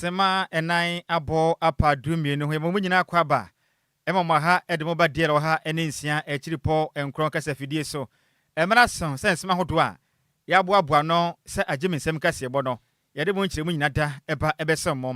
Sema ɛnan abɔ apa 12 ho. Yɛma mo nyinaa akɔ aba. Ɛma mo aha de mo ba DL 106 akyiripɔ 9 kasafidie so. Ɛmmra so sɛ nsɛm ahodoɔ a yɛaboaboa ano sɛ agye me nsam kaseɛbɔ no, yɛde mo nkyerɛmu nyina da ba ɛbɛsɛm mo.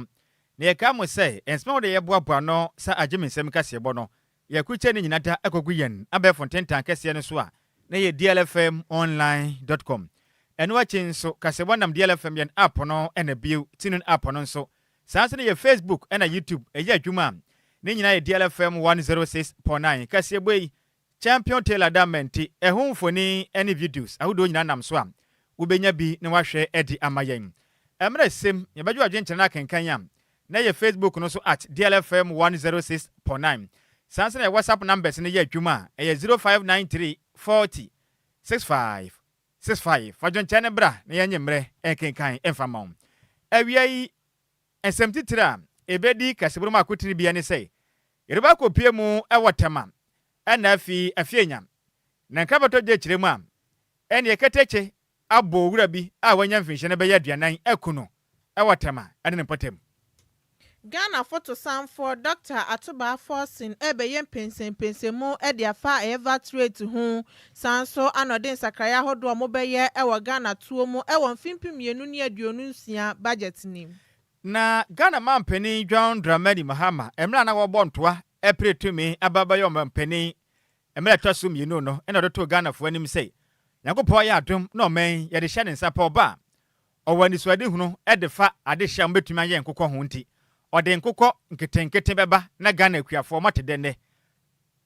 Na yɛkae mo sɛ nsɛm ahodoɔ a yɛboaboa ano sɛ agye me nsam kaseɛbɔ no, yɛakrukyɛ ne nyina da akɔgu yɛn abɛɛfo ntentan kɛseɛ no so a na ɛyɛ dlfmonline dot com. Ɛno akyi nso, kaseɛbɔ nam DLFM yɛn app no ɛna bio, TuneIn app no nso. Saa nso na yɛ Facebook ɛna YouTube ɛyɛ adwuma a ne nyinaa yɛ DLFM 106.9. Kaseɛbɔ yi, Champion Taylor da mma nti, ɛho mfoni ne videos ahodoɔ nyinaa nam so a wobɛnya bi na wahwɛ de ama yɛn. Mmerɛ sem, yɛbɛgye w'adwenkyerɛ no akenkan a, na yɛ Facebook no so at DLFM 106.9. Saa nso na yɛ WhatsApp numbers no yɛ adwuma a, ɛyɛ 0593 40 65 65. Fa dwenkyerɛ no bra na yɛnyɛ mmerɛ nkenkan mfa ma wo. Awia yi, nsɛm titire a ɛbɛdi kaseɛbɔ mu akotene bia ne sɛ, yɛde akɔpie mu wɔ Tema ɛna afi Afienya. Na nka bɛtɔ gye kyerɛ mu a, ɛne ɛkɛtɛkye abɔ owura bi a wanya mfinhyia no bɛyɛ 40 aku no ɛwɔ Tema ɛne ne mpɔtam. Ghana fotosanfoɔ Dr. Atoba Forson ɛbɛyɛ mpɛnsɛmpɛnsɛmu de afa ɛyɛ VAT rate ho, san so ana ɔde nsakraeɛ ahodoɔ a wɔbɛyɛ ɛwɔ Ghana toɔ mu ɛwɔ mfimfini 2026 budget nim. Na Ghana mampanin John Dramani Mahama, mmerɛ a na wɔbɔ ntoa ɛpere tumi aba bɛyɛ ɔmampanin mmerɛ ɛtɔ so 2 no, ɛna ɔde too Ghanafoɔ anim sɛ Nyankopɔn yɛ adom na ɔman yɛde hyɛ ne nsa pɛ ɔba a ɔwɔ anisoadehunu de fa adehyɛ a wɔbɛtumi ayɛ nkokɔ ho nti ɔde nkokɔ nketenkete bɛba na Ghana akuafoɔ mɔte dɛ nnɛ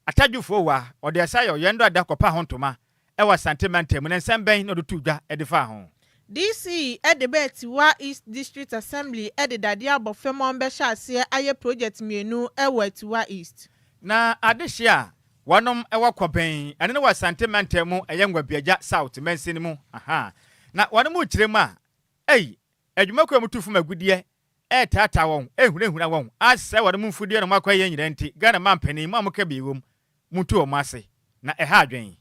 atadwofoɔ wɔ a ɔde ɛsa yɛ ɔyɛn do ada kɔpa ho ntoma ɛwɔ Asante mantam mu. Na nsɛm bɛn na ɔde to dwa de fa ho? DC de bɛ Atiwa East District Assembly de dadeɛ abɔ fam a wɔbɛhyɛ aseɛ ayɛ project 2 wɔ Atiwa East. Na adehye a wɔnom wɔ kɔbɛn ɛno ne wɔ Asante mantam mu ɛyɛ Nwabiagya South mansin mu aha na wɔnom kyerɛ mu a ei adwumakuo a mutu fam agudeɛ ɛretaataa wɔn ɛhunahuna wɔn asɛ wɔnom mfudeɛ na wɔn akɔyɛ nyinaa nti Ghana mampanin mu a moka bi wɔ mu mutu wɔn ase na ɛha adwen.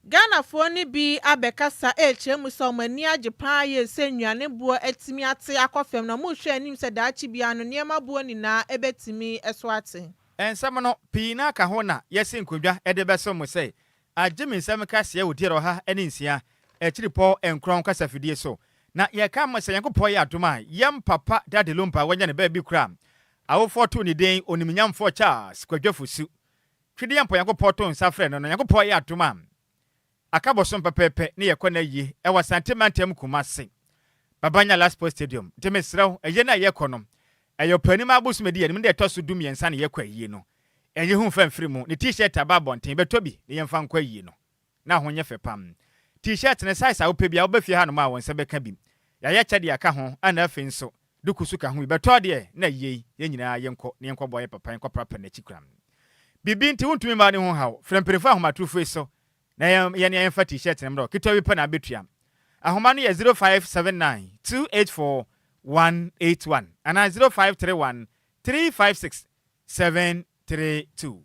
Ghanafoɔ no bi abɛkasa ɛrekyerɛ mu sɛ wɔn ani agye paa yɛ sɛ nnuane boɔ atumi ate akɔ fam na wɔrehwɛ anim sɛ daakye biara no nneɛma boɔ nyinaa ɛbɛtumi so ate. Nsɛm no pii na aka ho na yɛsi nkonnwa de bɛso mo sɛ agye me nsɛm kaseɛ wɔ diɛ 106 akyiripɔ 9 kasafidie so. Na yɛka mo sɛ Nyankopɔn yɛ adom a yɛm papa Daddy Lumba wanya ne baabi kora awofoɔ to ne din onimnyamfoɔ Charles Kwadwo Fosu. Twedeɛ mpo Nyankopɔn to nsa frɛ no no Nyankopɔn yɛ adom a aka bɔsom pɛpɛɛpɛ ne yɛkɔ na yie ɛwɔ Asante mantam Kumase Babanya Last Post Stadium. Nti mesrɛ wo ɛyɛ no a yɛkɔ no ɛyɛ ɔpanim abosom adi anim de ɛtɔ so 13 na yɛkɔ ayie no. Ɛnyɛ hu mfa mfiri mu ne t-shirt aba abɔnten bɛtɔ bi ne yɛmfa nkɔ ayie no na ho nyɛ fɛ pam. T-shirt ne size a wopɛ bi a wobɛ fie ha nom a wɔn nsa bɛka bi. Yɛayɛ kyɛ de aka ho ana afei nso duku so ka ho bi bɛtɔ deɛ na yie yɛn nyinaa yɛnkɔ ne yɛnkɔ bɔ yɛ papa yɛnkɔ prapra n'akyi kora. Bibi nti wontumi mma ne ho haw frɛ mpanyinfoɔ ahomatorofo yi so na yɛn yɛmfa t-shirt ne mmerɛ ketewa bi pɛ na abɛtua. Ahoma no yɛ 0579 284 181 anaa 0531 356 732.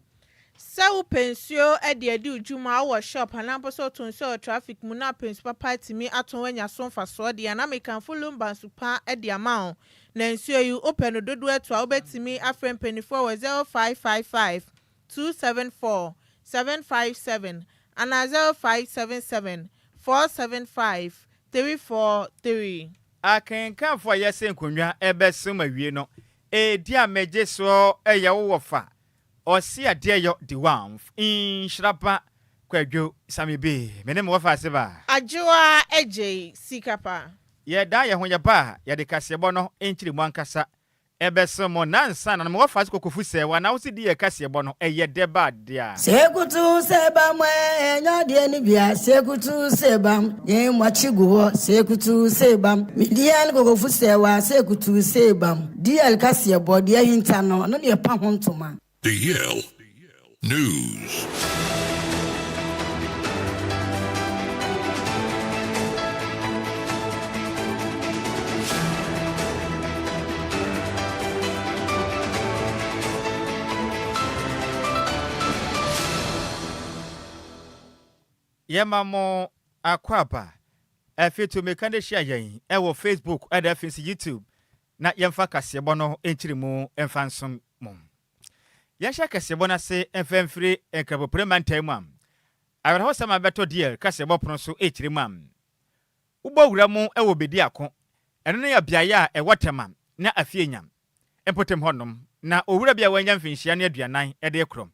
Sɛ wopɛ nsuo de adi dwuma wɔ shop anaa mpo sɛ wotɔ nsuo wɔ traffic mu na apɛ nsu papa atumi atɔn anya so mfasoɔ deɛ na mekamfo Lumba nsu pa de ama wo. Na nsuo yi wopɛ no dodoɔ atu a wobɛtumi afrɛ mpanimfoɔ wɔ 0555 274 757 anaa 0577 475 343. Akenkanfoɔ a yɛsɛ nkonnwa ɛbɛsom awie no edi a megye soɔ ɛyɛ wo wɔfa ɔsi adeɛ yɔ di wanf nhyiraba Kwadwo Sami bi me ne me wɔfa ase ba. Adwoa Agye Sikapa. Yɛda yɛn ho yɛba a yɛde kaseɛbɔ no nkyiri mu ankasa ɛbɛso mo nansa na me wɔfa ase kokofu sɛ wɔn awosi di yɛ kaseɛbɔ no ɛyɛ dɛ ba deɛ. Sekutu seba mwe nya deɛ ni bia sekutu seba yɛn makyi gu hɔ sekutu seba midian kokofu sɛwa sekutu seba DL kaseɛbɔ deɛ hinta no no deɛ pa ho ntoma. DL News. Yɛma mo akwaaba. Afei to meka de hyia yɛn ɛwɔ Facebook ɛda afei nso YouTube. na yɛmfa kaseɛbɔ no nkyeremu mfa nsom mo. Yɛnhyɛ kaseɛbɔ no ase mfa mfiri Nkrabopre mantam mu a awerɛhosɛm a bɛtɔ DL kaseɛbɔ pono so rekyerɛ mu a wobɔ wura mu wɔ Bediako, ɛno no yɛ beaeɛ a ɛwɔ Tema ne Afienya mpɔtam hɔnom, na owura bi a wanya mfinhyia ne 40 de rekorɔ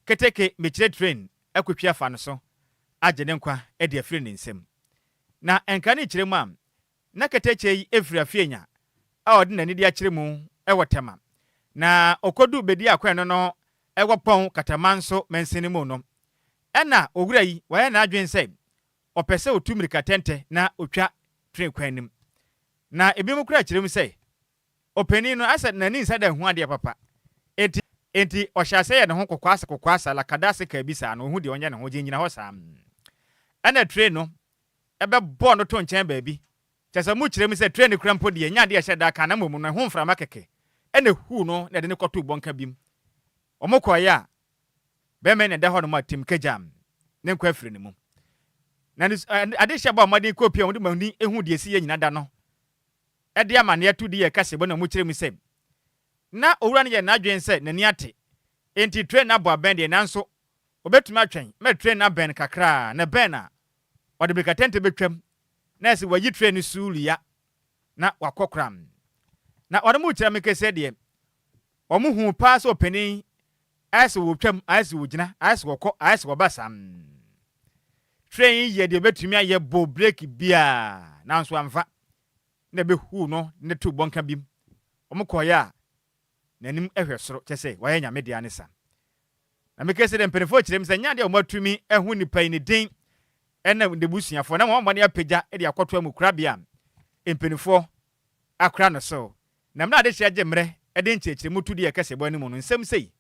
keteke mekyerɛ train akɔtwi afa no so agye ne nkwa de afiri ne nsam. Na nkra no rekyerɛ mu a na keteke yi firi Afienya a ɔde n'ani de akyerɛ mu wɔ Tema, na ɔkɔduu Bediako a ɛno no wɔ Pɔn Katamanso mansini mu no, ɛna owura yi wayɛ n'adwene sɛ ɔpɛ sɛ ɔtu mmirika tɛntɛ na ɔtwa train kwan no mu. Na ebinom koraa kyerɛ mu sɛ ɔpanin no asɛ n'ani nsa da nhu adeɛ papa, enti enti ɔhyɛ aseɛ yɛ ne ho kokoasa kokoasa lakadase kaa bi saa no, ɔhu deɛ ɔnyɛ ne ho, gyinagyina hɔ saa. Ɛna train no bɛbɔɔ no too nkyɛn baabi. Kyerɛ sɛ wɔkyerɛ mu sɛ train no kura mpo deɛ, ɛnyɛ adeɛ a ɛhyɛ da ka na mmom no ɛho mframa kɛkɛ na ɛhuu no na ɛde no kɔtoo bɔnka bi mu. Wɔkɔeɛ a, bɛrima yi na ɛda hɔnom a tim kagya ne nkwa afiri ne mu. Na ne adehyeɛ bɔɔ mmɔden kɔɔ pie a wɔde wɔn ani huu deɛ ɛsiiɛ nyina da no de amanneɛ to di yɛ kaseɛbɔ na wɔkyerɛ mu sɛ na owura no yɛ n'adwene sɛ n'ani ate enti train no abɔ abɛn deɛ nanso obetumi atwɛn ma train no abɛn kakra na ɛbɛn a, ɔde mmirikatɛntɛ betwam na ayɛ sɛ wayi train no suulia na wakɔ koram. Na wɔn mu kyerɛ me kese deɛ, wɔn huu paa sɛ ɔpanin ayɛ sɛ wɔtwam, ayɛ sɛ wɔgyina, ayɛ sɛ wɔkɔ, ayɛ sɛ wɔba saa. Train yi yɛ deɛ obetumi ayɛ bɔ breki biara, nanso amfa, na ɛbɛhuu no ne too bɔnka bi mu. Wɔn kɔeɛ a, n'anim hwɛ soro, kyerɛ sɛ wayɛ Nyame dea ne sa. Na meka sɛ dɛ mpanimfoɔ kyerɛ mu sɛ nyɛ adeɛ a wɔatumi ahu nipa yi ne din ne n'abusuafoɔ na wɔn abɔne apagya de akɔto amukorabea a mpanimfoɔ akora no so. Na mmerɛ a adehyeɛ gye mmerɛ de nkyerɛkyerɛmu to di ɛkɛsɛbɔ anim no, nsɛm sei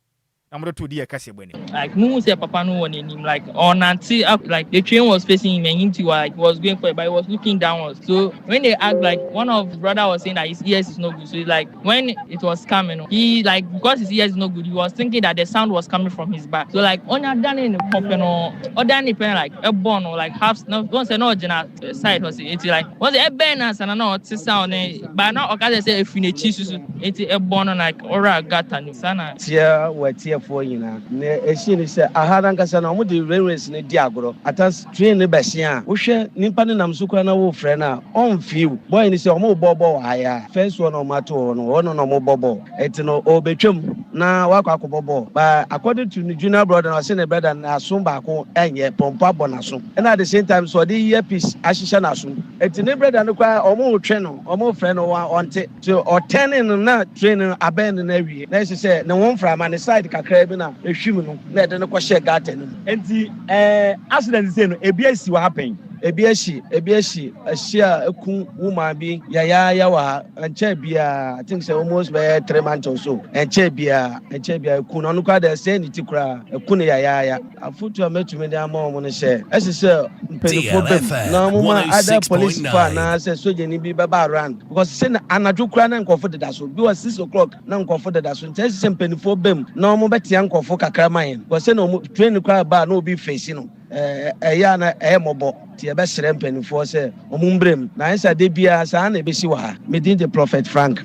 na wɔde too di ɛkɛsɛbɔ anim. Like muhu sɛ papa no wɔ n'anim like ɔnante up like the train was facing him and him too like he was going for it but he was looking downwards so when they asked like one of his brother was saying that his ears is not good so like when it was coming he like because his ears is not good he was thinking that the sound was coming from his back so like ɔnya dane ne kɔpɛ no ɔdane ne pɛ like ɛbɔ no like half no wɔn sɛ na ɔgyina side hɔ sɛ eti like wɔn sɛ ɛbɛn na sana na ɔte sound ne ba na ɔka sɛ sɛ efi n'akyi soso eti ɛbɔ no like ɔra gata no saa na. Tia wɔ atiefoɔ nyinaa. Nea ɛsii ne sɛ, aha no ankasa no, wɔde railways no di agorɔ. At train no bɛsen a, wohwɛ nipa no nam so koraa na worefrɛ no a, ɔmfee wo. Boy no sɛ wɔrebɔ bɔɔl wɔ ha yi a, first one a wɔato hɔ no, hɔ no na wɔbɔ bɔɔl. Ɛnti no, ɔrebɛtwam na wakɔ akɔbɔ bɔɔl. But according to ne junior brother no, ɔse ne brother no n'aso baako nyɛ, pɔmpɔ abɔ n'aso. Ɛna at the same time nso, ɔde earpiece ahyehyɛ n'asom. Ɛnti ne brother no koraa, wɔretwe no, wɔrefrɛ no, ɔnte. So ɔtɛnee no na train no abɛn no no awie na ɛsɛ sɛ ne ho mframa ne side kakraa bi na ehwim no na ɛde no kɔhyɛɛ gutter no mu. Enti eh accident sei no ebi asi wɔ ha pɛn? Ebi asi, ebi asi, asi a eku woman bi yayaaya wɔ ha, ɛnkyɛɛ biara, I think sɛ almost bɛyɛ 3 months or so, ɛnkyɛɛ biara, ɛnkyɛɛ biara eku no, ɔno koraa deɛ ɛsɛe ne ti koraa, eku no yayaaya. Afotu a mɛtumi de ama wɔn ne sɛ, ɛsɛ sɛ mpanyinfoɔ bɛ mu na wɔn ma either polisifo anaasɛ sogyani bi bɛba around because sɛ na anadwo koraa na nkurɔfo deda so bi wɔ 6 o'clock na nkurɔfo deda so, nti ɛsɛ sɛ mpanyinfoɔ bɛ mu na wɔn bɛtea nkurɔfo kakra ma yɛn because sɛ na wɔn train koraa ba a na obi face no, ɛyɛ a na ɛyɛ mmɔbɔ, nti yɛbɛsrɛ mpanyinfoɔ sɛ wɔn mbrɛ mu na ayɛ sɛ ade biara saa na ebesi wɔ ha. Me din de Prophet Frank.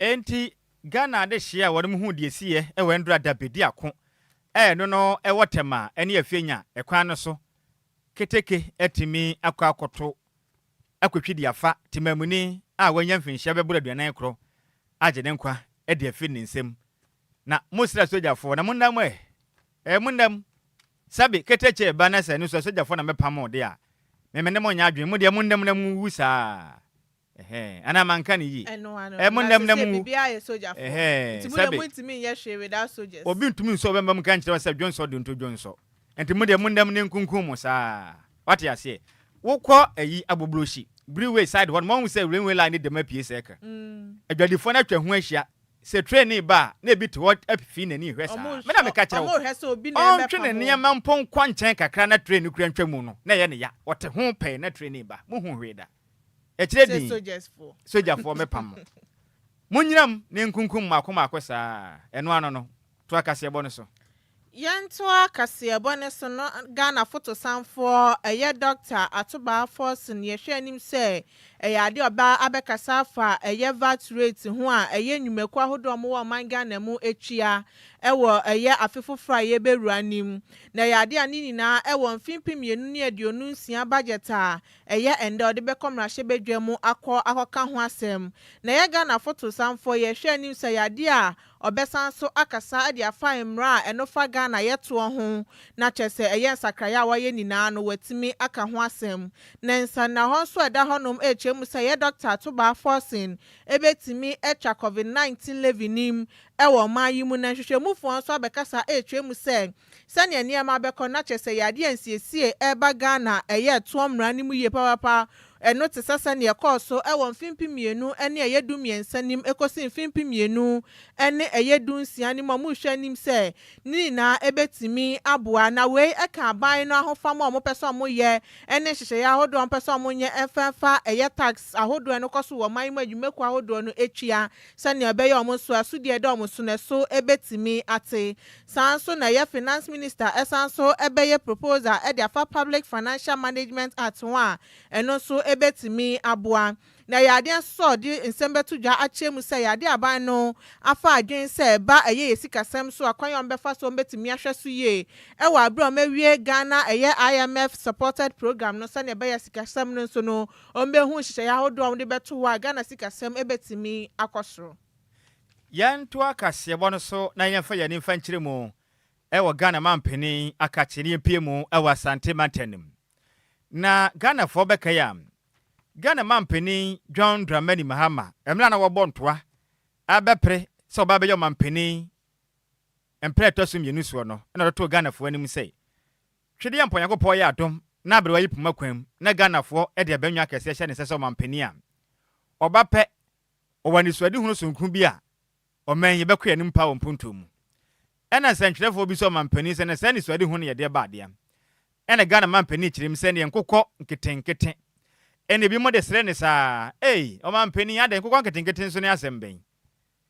Enti Ghana adehyeɛ a wɔnom huu deɛ ɛsiiɛ wɔ Ndura da Bediako a ɛno no ɛwɔ Tema ne Afienya ɛkwan no so keteke atumi akɔ akɔto akɔtwi de afa temamuni a wanya mfinhyia bɛboro 41 agye ne nkwa de afiri ne nsam. Na mosrɛ sogyafoɔ na monna mu ɛ, ɛ monna mu. Sɛbe keteke ba na sɛ ɛno nso asogyafoɔ na mɛpam mo de a, me me ne mo nyɛ adwene, mo deɛ monna mu na monwuwu saa. Ɛhɛn, anaa manka no yie? Ɛno ano. Ɛ Na monna mu na sese monwu. biribiara yɛ sogyafoɔ. Ɛhɛn, Nti mo deɛ sɛbe montumi nyɛ hwee without soldiers. obi ntumi nsɔ ɔbɛmba mu nka nkyerɛ wo sɛ dwonsɔ de nto dwonsɔ. Nti mo deɛ monna mu na nkunkum mo saa. Wate aseɛ? Wokɔ ayi Agbogbloshie, Brewery side hɔ no, moahu sɛ railway line no da mu apue sɛ ɛka. Adwadifoɔ no atwa ho ahyia. Sɛ train no reba a, na ebi te hɔ afi n'ani rehwɛ saa. Me na meka kyerɛ wo, Ɔmo hwɛ sɛ obi na ɔntwe ne ɛbɛpam wɔn. nneɛma mpo nkɔ nkyɛn kakra na train no kura ntwa mu no, na ɛyɛ ne ya. Ɔte ho pɛɛ na train no reba. Monhuu hwee da. Ɛkyerɛ Sɛ din, soldiers foɔ. Sogyafoɔ mɛpam mo. Monnyina mu na nkunkum mmaako mmaako saa. Ɛno ano no, toa kaseɛbɔ no so. Yɛntoa kaseɛbɔ no so no, Ghana fotosanfoɔ ɛyɛ Dɔkta Atobaa Forson yɛhwɛ anim sɛ ɛyɛ adeɛ a ɔba abɛkasa afa ɛyɛ VAT rate ho a ɛyɛ nnwumakuo ahodoɔ a wɔwɔ ɔman Ghana mu atua ɛwɔ ɛyɛ afe foforɔ a yɛbɛwura no mu. Na ɛyɛ adeɛ a ne nyinaa ɛwɔ mfe 2026 budget a ɛyɛ ɛndɛ ɔde bɛkɔ mmarahyɛbadwa mu akɔ akɔka ho asɛm. Na ɛyɛ Ghana fotosanfoɔ yɛhwɛ anim sɛ ɛyɛ adeɛ a ɔbɛsan so akasa de afa mmara a ɛno fa Ghana yɛtoɔ ho na kyerɛ sɛ ɛyɛ nsakraeɛ a wɔayɛ nyinaa no watumi aka ho asɛm. Na nsɛnnahɔ nso a ɛda hɔnom ɛrekyerɛ mu sɛ ɛyɛ Dr. Atobaa Forson ɛbɛtumi atwa COVID-19 levy nim ɛwɔ ɔman yi mu. Na nhwehwɛmufoɔ nso abɛkasa ɛrekyerɛ mu sɛ sɛnea nneɛma bɛkɔ na kyerɛ sɛ yɛadeɛ nsiesie ɛreba Ghana ɛyɛ ɛtoɔ mmara no mu yie papapa. Ɛno te sɛ sɛnea ɛkɔɔ so ɛwɔ mfe 2013 nim ekosi mfe 2016 nim a wɔrehwɛ anim sɛ ne nyinaa ɛbɛtumi aboa. Na wei ɛka aban no ahofama a wɔpɛ sɛ wɔyɛ ɛne nhyehyɛeɛ ahodoɔ a wɔpɛ sɛ wɔnyɛ ɛmfɛmfa ɛyɛ tax ahodoɔ ɛno kɔ so wɔ ɔman mu adwumakuo ahodoɔ no atua sɛnea ɛbɛyɛ wɔn nso asodie ɛda wɔn so no ɛso ɛbɛtumi ate. Saa nso na ɛyɛ Finance Minister ɛsan so ɛbɛyɛ proposal ɛde afa Public Financial Management Act ho a ɛno nso ɛbɛtumi aboa. Na ɛyɛ adeɛ nso sɛ ɔde nsɛm bɛto dwa akyerɛ mu sɛ yɛade aban no afa adwene sɛ ɛba ɛyɛ yɛ sikasɛm so akwan a wɔbɛfa so wɔbɛtumi ahwɛ so yie ɛwɔ abere a wɔawie Ghana ɛyɛ IMF supported program no, sɛnea ɛbɛyɛ sikasɛm no nso no wɔbɛhu nhyehyɛeɛ ahodoɔ a wɔde bɛto hɔ a Ghana sikasɛm ɛbɛtumi akɔ soro. Yɛntoa kaseɛbɔ no so na yɛmfa yɛn mfa nkyerɛ mu ɛwɔ Ghana mampanin akakye ne yɛmpie mu ɛwɔ Asante mantam no mu. Na Ghanafoɔ bɛka yi a, Ghana mampanin John Dramani Mahama, mmerɛ na wɔbɔ ntoa abɛpere sɛ ɔba bɛyɛ ɔmampanin mprɛ ɛtɔ so mmienu soɔ no, ɛna ɔde too Ghanafoɔ anim sɛ twedeɛ mpa Onyankopɔn yɛ adom na aberewa yi poma kwan mu na Ghanafoɔ de abɛnwa akɛseɛ hyɛ ne nsa sɛ ɔmampanin a ɔba pɛ, ɔwɔ anisoadehunu sononko bi a ɔman yi bɛkɔ anim pa wɔ mpontuo mu. Ɛna nsɛntwerɛfoɔ bi sɛ ɔmampanin sɛ na saa anisoadehunu no yɛdeɛ ba adeɛ. Ɛna Ghana mampanin kyerɛ mu sɛ neɛ nkokɔ nketenkete. Ɛna ebi mo de sere ne saa, ei, ɔmampanin, adɛn, nkokɔ nketenkete nso ne asɛm bɛn?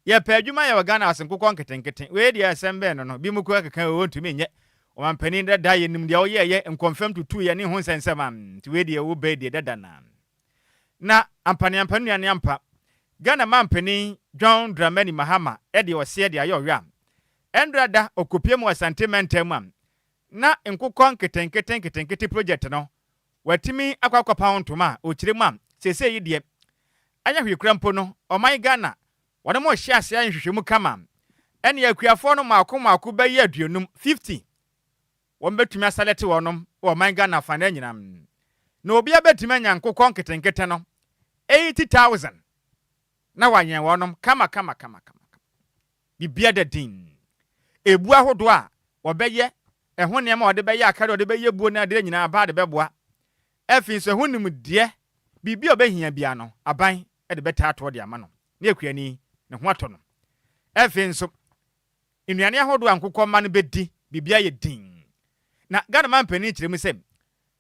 Yɛpɛ adwuma yɛ wɔ Ghana ase, nkokɔ nketenkete wei deɛ asɛm bɛn no? Bi mu kɔ keka o, ntumi nyɛ ɔmampanin dada, yɛnim deɛ ɔyɛɛyɛ nkɔmfam tutu yɛ ne ho nsɛnsɛm a nti wei deɛ wo bɛɛ deɛ dada. Na ampaneampa nnuane ampa, Ghana mampanin John Dramani Mahama ɛde ɔseɛ de ayɛ ɔyɔ a ɛndra da ɔkɔpie mu Asante mantam mu a na nkokɔ nketenkete nketenkete project no watumi akɔ akɔpa ho ntoma a ɔkyerɛ mu a seesei yi deɛ ɛnyɛ hwee kura mpo no, ɔman Ghana wɔde mo hyɛ ase ayɛ nhwehwɛmu kama ɛne akuafoɔ no mmaako mmaako bɛyɛ 50, 50 wɔn bɛtumi asalɛte wɔnom wɔ ɔman Ghana afanan nyinaa, na obiara bɛtumi anya nkokɔ nketenkete no 80,000 na wanyɛn wɔnom kama kama kama kama. Bibia da din ebu ahodoɔ a wɔbɛyɛ ɛho nneɛma a wɔde bɛyɛ akari a wɔde bɛyɛ buo ne adeɛ nyinaa ba de bɛboa. Afei nso ɛho nimdeɛ, biribi a ɔbɛhia bia no, aban de bɛtaa toɔ de ama no ne akuani ne ho atɔ no. Afei nso nnuane ahodoɔ a nkokɔ mma no bɛdi, biribi ayɛ din. Na Ghana mampanin kyerɛ mu sɛ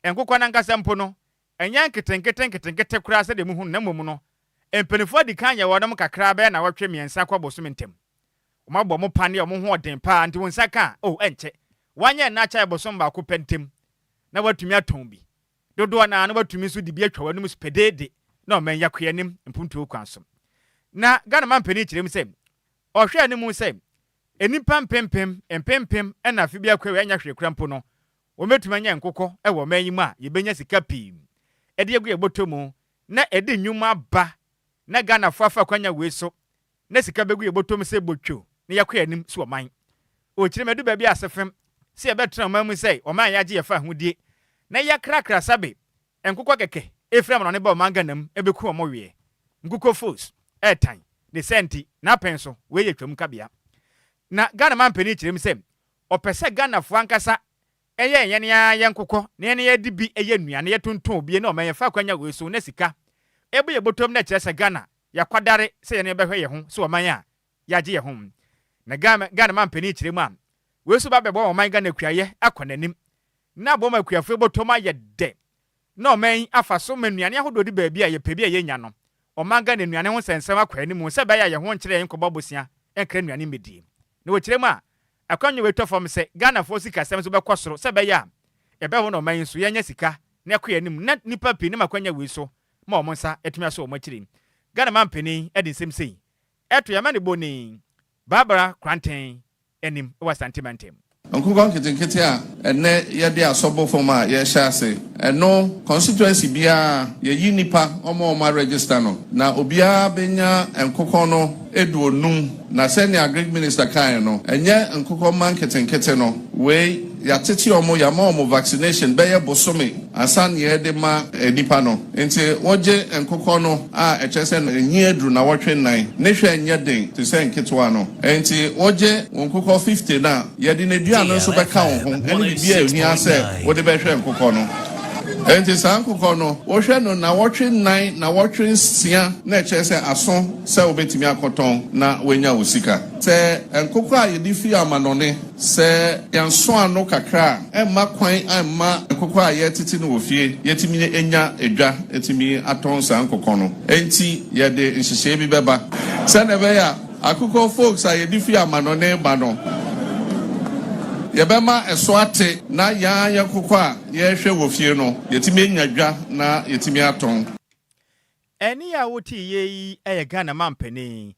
nkokɔ nankasa mpo no ɛnyɛ nketenkete nketenkete koraa sɛdeɛ muhu no, na mmom no mpanimfoɔ adi kan yɛ wɔnom kakra bɛyɛ na wɔtwe 3 kɔ bosome ntam. Wɔn abɔ mo paneɛ, wɔn ho ɔden paa, nti wɔn nsa ka a, oh, ɛnkyɛ wanyɛ nna akyɛ bosom baako pɛ ntam na watumi atɔn bi dodoɔ naa na watumi nso de bi atwa wɔn anim pedeede na ɔman yakɔ anim mpuntuo kwan so. Na Ghana mampanin kyerɛ mu sɛ ɔhwɛ anim sɛ nnipa mpempem mpempem ɛna afe bi akɔ ɛnyɛ hwee kora mpo no wɔbɛtumi anya nkokɔ ɛwɔ ɔman yi mu a yɛbɛnya sika pii ɛde agu yɛ bɔtɔ mu na ɛde nnwuma aba na Ghanafoɔ afa akwanya wei so na sika bɛgu yɛ bɔtɔ mu sɛ bɔtwo na yɛakɔ anim so ɔman. Ɔkyerɛ mu adu baabi ase fam sɛ yɛbɛtena ɔman mu sɛ ɔman a yɛagye yɛfa ahodie na yɛakrakra sabe nkokɔ kɛkɛ ɛfiri amanɔne ba ɔman Ghana mu ɛbɛku ɔmo weɛ nkokɔ fos ɛɛtan ne sɛ nti n'apɛn so wei yɛ twam kabea. Na Ghana mampanin kyerɛ mu sɛ ɔpɛ sɛ Ghanafoɔ ankasa ɛyɛ yɛn a yɛn nkokɔ na yɛn yɛde bi ɛyɛ nnuane yɛtontɔn obie na ɔman yɛfa akwanya wei so na sika ɛbɔ yɛ bɔtɔm na kyerɛ sɛ Ghana yɛakwadare sɛ yɛn bɛhwɛ yɛn ho sɛ ɔman a yɛagye yɛn ho. Na Ghana mampanin kyerɛ mu a wei so ba bɛbɔ ɔman Ghana akuayɛ akɔ n'anim na abɔ ma akuafoɔ bɔtɔm ayɛ dɛ na ɔman yi afa so ma nnuane ahodoɔ de baabi a yɛpɛ bi a yɛnya no, ɔman Ghana nnuane ho nsɛnsɛm akɔ anim sɛ ɛbɛyɛ a yɛn ho nkyerɛ yɛn nkɔbɔ abosea nkra nnuane mmɛdie. Na wɔkyerɛ mu a Akwannyɛ wei tɔ fam sɛ Ghanafoɔ sikasɛm nso bɛkɔ soro sɛ ɛbɛyɛ a yɛbɛho na ɔman yi nso yɛanya sika na ɛkɔ yɛn anim na nnipa pii nam akwannya wei so ma wɔn nsa atumi asɔ wɔn akyiri. Ghana manpanin de nsɛm sei ɛto yɛn amanebɔni Barbara Koranteng anim wɔ Asante mantam. Nkokɔ nketenkete a ɛnnɛ yɛde asɔ bɔ fam a yɛrehyɛ ase ɛno, constituency biara yɛyi nnipa wɔn a wɔn aregister no na obiara bɛnya nkokɔ no aduonum na sɛnea Agric Minister kaeɛ no ɛnyɛ nkokɔ mma nketenkete no wei yɛatete wɔn yɛama wɔn vaccination bɛyɛ bosome ansa na yɛde ma nnipa no. Enti wogye nkokɔ no a, ɛkyerɛ sɛ enyin aduru nnawɔtwe nnan. Ne hwɛ nyɛ den te sɛ nketewa no. Enti wogye wo nkokɔ 50 no a, yɛde n'aduan no nso bɛka wo ho ne biribi a ehia sɛ wode bɛhwɛ nkokɔ no. Enti saa nkokɔ no, wohwɛ no nnawɔtwe nnan, nnawɔtwe nsia na ɛkyerɛ sɛ aso sɛ wobetumi akɔtɔn na woanya wo sika. Sɛ nkokɔ a yɛde fi amanɔne Sɛ yɛansɔ ano kakra a, ɛmma kwan mma nkokɔ a yɛretete no wɔ fie yɛatumi anya dwa atumi atɔn saa nkokɔ no. Enti yɛde nhyehyɛe bi bɛba sɛnea ɛbɛyɛ a akokɔ folks a yɛde fi amanɔne ba no, yɛbɛma ɛso ate na yɛn ara yɛn nkokɔ a yɛrehwɛ wɔ fie no, yɛatumi anya dwa na yɛatumi atɔn. Ɛnne a woteeɛ yi yɛ Ghana mampanin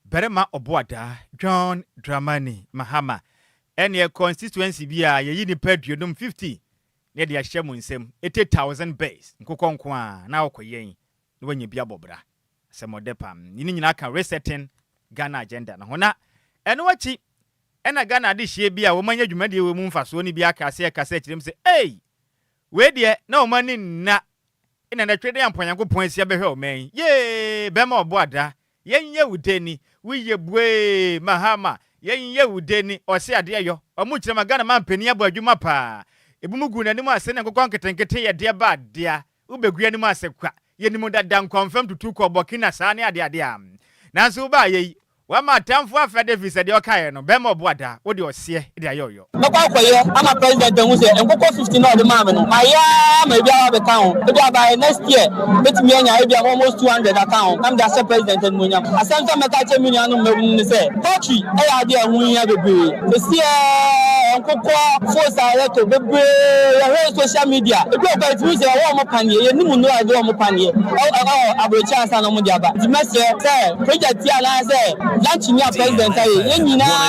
Barima Ɔboadaa John Dramani Mahama. Ɛneɛ constituency bi a yɛyi nipa aduonum, 50, na yɛde ahyɛ mo nsam, 80,000 birds, nkokɔ nko ara na wokɔ yɛn na wanya bi abɔ bra. Asɛm ɔdɛ paa. Ne nyinaa ka Resetting Ghana Agenda no ho. Na ɛno akyi ɛna Ghana adehyeɛ bi a wɔn anya dwumadie wɔ mu mfasoɔ no bi aka aseɛ kasa akyerɛ mu sɛ, Ei! Wei deɛ na wɔn ani nna na na twɛ dɛ ampa Nyankopɔn asi abɛhwɛ ɔman yi. Yee! Bɛrima ɔbɔ ada, yɛnyɛ wo dɛ ni, wo yɛ buee, Mahama, yɛnyɛ wo dɛ ni, ɔse adeɛ yɔ. Ɔmo kyerɛ ma Ghana manpanin abɔ adwuma paa. Ebinom guu n'anim ase ne nkokɔ nketenkete yɛ deɛ ba dea, wo bɛgu y'anim ase kwa. Yɛnim dada nkɔmfam tutu kɔ Burkina saa ne adeade a. Nanso wo baayɛ yi, Wama atamfo afɛde efisɛ deɛ ɔkaeɛ no, bɛrima ɔbo ada, wode ɔseɛ de ayɛ ɔyɔ. Mɛkɔ akɔyɛ ama president ahu sɛ nkokɔ 50 no a ɔde maa me no, mayɛ ara ma ebi aba abɛka ho. Ebia by next year, mɛtumi anya ebia almost 200 aka ho na mede ahyɛ president animuonyam. Asɛm nso a mɛka akyerɛ me nuanom mmabunu ne sɛ, poultry yɛ adeɛ a ɛho hia bebree. Seesei nkokɔ, fos a yɛtɔ bebree, yɛhwɛ social media, ebi wɔ hɔ koraa a yɛtumi hu sɛ yɛwɔ wɔn paneɛ, yɛnnim nnuro a yɛde wɔ wɔn paneɛ wɔ aburokyire ansa na wɔde aba. Nti mɛsrɛ sɛ Project yi anaasɛ lunch ni a president ayɛ yi, yɛn nyinaa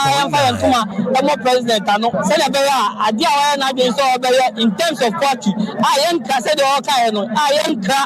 yɛmfa yɛn ntoma mmɔ president ano sɛdeɛ ɛbɛyɛ a adeɛ a wayɛ n'adwene sɛ ɔbɛyɛ in terms of poultry a yɛnkra sɛdeɛ ɔkaeɛ no a yɛnkra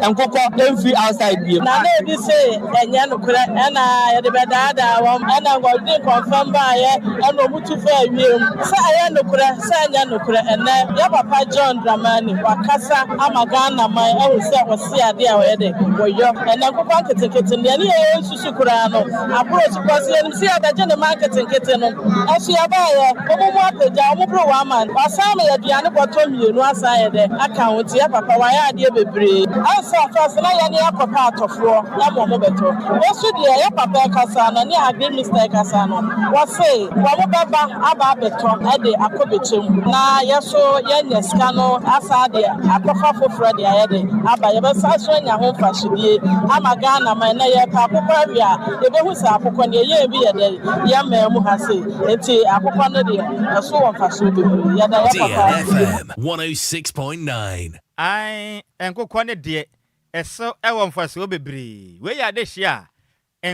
nkokɔ mfiri outside bio. Na na ebi se ɛnyɛ nokorɛ, ɛna yɛde bɛdaadaa wɔn, ɛna wɔde nkɔmfɛm baeɛ, ɛna wɔtu faa wiem. Sɛ ɛyɛ nokorɛ, sɛ ɛnyɛ nokorɛ, ɛnnɛ yɛ papa John Dramani wakasa ama Ghana man ahu sɛ ɔse adeɛ a ɔyɛ dɛ, wɔyɔ. Ɛnnɛ nkokɔ nketenkete no, yɛne yɛn nsusu koraa no, aboro so because yɛnim sɛ yɛbɛgye ne mma nketenkete no. Ɛso yɛbaeɛ, wɔn mu apagya, wɔn boro one month. Wasan ama yɛn aduane bɔtɔ mmienu asan ayɛ dɛ aka ho nti yɛ papa wayɛ adeɛ bebree. Ansa first na yɛne akɔpɛ atɔfoɔ ma wɔn bɛtɔ. Woso deɛ yɛ papa ɛkasa no ne agri mister ɛkasa no, wɔse wɔn bɛba aba abɛtɔ de akɔ bɛkyɛm na yɛso yɛanya sika no asan de akɔfa foforɔ de ayɛ de aba. Yɛbɛsan so anya ho mfasodie ama Ghana man. Nnɛ yɛrepɛ akokɔ awie a, yɛbɛhu sɛ akokɔ no yɛyɛɛ bi yɛ dɛn yɛn man mu ha sei. Nti akokɔ no deɛ ɛso wɔ mfasoɔ bebree. Yɛda yɛ papa ase. DLFM 106.9. Ae, nkokɔ no deɛ, ɛso wɔ mfasoɔ bebree. Wei yɛ adehyeɛ a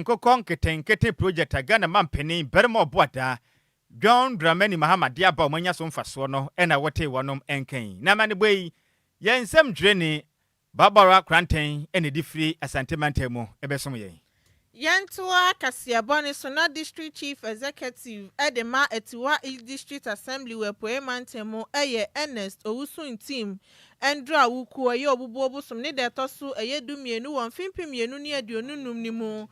Nkokɔ nketenkete project a Ghana manpanin Barima Ɔboadaa, John Dramani Mahama de aba a wɔanya so mfasoɔ no na wotee wɔnom nka yi. Na amanebɔ yi, yɛn nsɛmtwerɛni Barbara Koranteng na ɛde firi Asante mantam mu bɛsom yɛn. Yɛntoa kaseɛbɔ no so na District Chief Executive de ma Atiwa East District Assembly wɔ Apueɛ Mantam mu yɛ Ernest Owusu Ntim Ndura Wukuo ɛyɛ Obubuo bosom ne da ɛtɔ so ɛyɛ du mmienu wɔ mfe 2025 no mu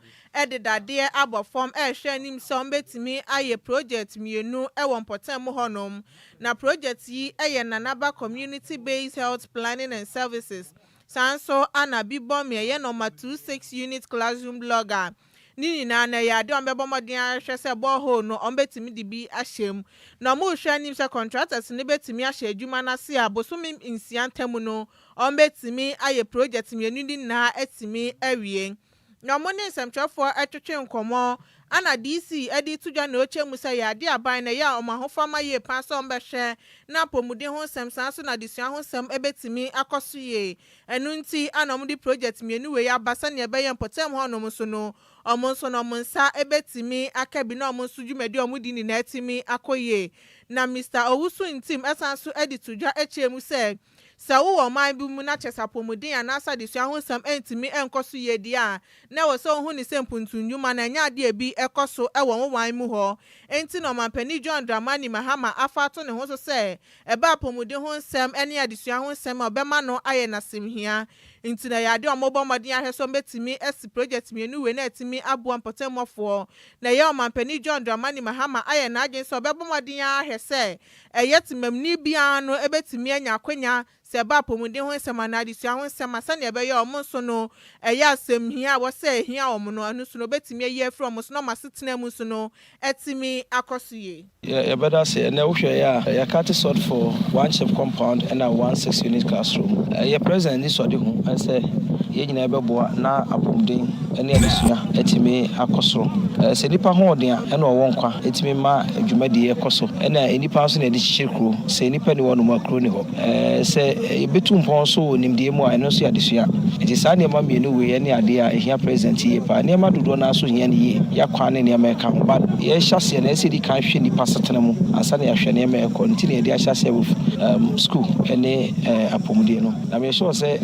de dadeɛ abɔ fam rehwɛ anim sɛ wɔbɛtumi ayɛ project mmienu wɔ mpɔtam hɔnom. Na project yi yɛ Nanaba Community Based Health Planning and Services. Saa nso na Bibɔmi ɛyɛ Nɔma 26 Unit Classroom Blog a Ne nyinaa no, ɛyɛ ade a wɔbɛbɔ mmɔden ahwɛ sɛ borehole no, wɔbɛtumi de bi ahyɛ mu. Na wɔrehwɛ anim sɛ contractors no bɛtumi ahyɛ adwuma no ase a bosome nsia ntam no, wɔbɛtumi ayɛ project mmienu no nyinaa atumi awie. Na wɔne nsɛmtwerɛfoɔ twetwe nkɔmmɔ. Ana DC de to dwa na ɔkyɛ mu sɛ ɛyɛ adeɛ a aban no ɛyɛ a wɔn ahofama yie paa sɛ wɔbɛhwɛ na apɔmuden ho nsɛm saa nso na adesua ho nsɛm bɛtumi akɔ so yie. Ɛno nti ana wɔde project mmienu wei aba sɛdeɛ ɛbɛyɛ mpɔtam hɔnom nso no wɔn nso no wɔn nsa bɛtumi aka bi na wɔn nso dwumadi a wɔdi nyinaa atumi akɔ yie. Na Mister Owusu Ntim san nso de to dwa kyerɛ mu sɛ Sɛ wowɔ ɔman bi mu na kyerɛ sɛ apɔwmuden anaasɛ adesua ho nsɛm ntumi nkɔ so yie deɛ a, na ɛwɔ sɛ wohu no sɛ mpuntunnwuma no ɛnyɛ adeɛ a ebi kɔ so wɔ wo man mu hɔ. Enti na Ɔmanpanin John Dramani Mahama afa ato ne ho so sɛ ɛba apɔwmuden ho nsɛm ne adesua ho nsɛm a ɔbɛma no ayɛ n'asɛmhia. Nti na ɛyɛ adeɛ a wɔrebɔ mmɔden ahwɛ sɛ wɔbɛtumi asi project mmienu wei na atumi aboa mpɔtamuafoɔ. Na ɛyɛ Ɔmanpanin John Dramani Mahama ayɛ n'adwene sɛ ɔbɛbɔ mmɔden ara ahwɛ sɛ ɛyɛ temamni biara no bɛtumi anya akwanya sɛ ɛba apɔmuden ho nsɛm anaa adesua ho nsɛm a sɛnea ɛbɛyɛ a wɔn nso no ɛyɛ asɛm hia a ɛwɔ sɛ ɛhia wɔn no, ɛno nso no wɔbɛtumi ayi afiri wɔn so na wɔn asetena mu nso no atumi akɔ so yie. Yɛbɛda ase. Ɛnnɛ wohwɛ yɛ a, yɛ cut sod for one chip compound ɛna one 6 unit classroom. Yɛ president anisoadehu ne sɛ yɛn nyinaa yɛbɛboa na apɔmuden ne adesua atumi akɔ soro. Sɛ nnipa ho ɔden a, ɛna ɔwɔ nkwa, ɛtumi ma dwumadie kɔ so. Ɛna nnipa nso na yɛde kyekyere kuro. Sɛ nnipa nni hɔnom a, kuro nni hɔ. Sɛ yɛbɛtu mpɔn nso wɔ nimdeɛ mu a, ɛno nso yɛ adesua. Nti saa nneɛma mmienu wei ne adeɛ a ɛhia president yie paa. Nneɛma dodoɔ no ara nso hia no yie, yɛakwan ne nneɛma a ɛka ho. But yɛhyɛ aseɛ no, ɛsɛ sɛ yɛdi kan hwɛ nnipa asetena mu ansa na yɛahwɛ nneɛma a ɛkɔ. Nti na yɛde ahyɛ aseɛ with school ne apɔmuden no. Na meyɛ sure sɛ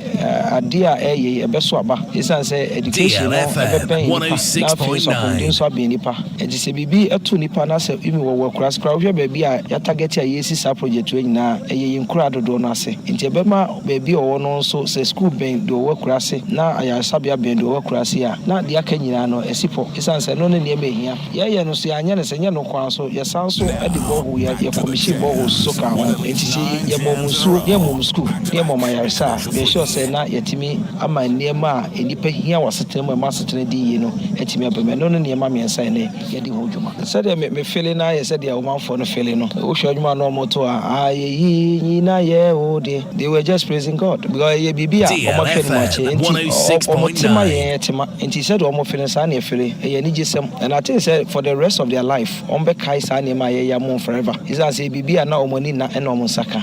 adeɛ a ɛyɛ yi ɛbɛso aba ɛsiane sɛ education no ɛbɛbɛn nipa na afei nso apɔmuden nso abɛn nipa. Nti sɛ biribi ɛto nipa na sɛ imi wɔwɔ akuraase koraa, wohwɛ baabi a yɛatarget a yɛresi saa project wei nyinaa, ɛyɛ yɛn nkura dodoɔ no ase. Nti ɛbɛma baabi a ɔwɔ no nso, sɛ school bɛn deɛ ɔwɔ akuraase na ayaresabea bɛn deɛ ɔwɔ akuraase a, na deɛ aka nyinaa no asi pɔ ɛsiane sɛ ɛno ne nneɛma ɛhia. Yɛyɛ no so yɛanyɛ no sɛ nyɛ no kwan so, yɛsan so de borehole, yɛ commission borehole so ka ho. Nti sɛ yɛma ɔmo nsuo, yɛma ɔmo school, na yɛma ɔmo ayaresa a, meyɛ sure sɛ na yɛtumi ama nneɛma a nnipa hia wɔ asetena mu a ɛma asetena di yie no atumi aba mu. Ɛno ne nneɛma mmiɛnsa a ɛnnɛ yɛde ho dwuma. Sɛdeɛ me feel no ayɛ sɛdeɛ ɔmanfoɔ no feel no. Wohwɛ adwuma a na ɔmo to a, ayɛyi nyina yɛ wo de. They were just praising God because ɛyɛ biribi a ɔmo ahwɛ no mu akyɛ. Nti ɔmo tema yɛn yɛtema. Nti sɛdeɛ ɔmo feel no saa na yɛfeel. Ɛyɛ anigyesɛm. And I think sɛ for the rest of their life ɔmo bɛkae saa nneɛma a yɛyɛ ama wɔn forever. Ɛsiane sɛ biribi a na ɔmo ani nna ɛna ɔmo nsa ka.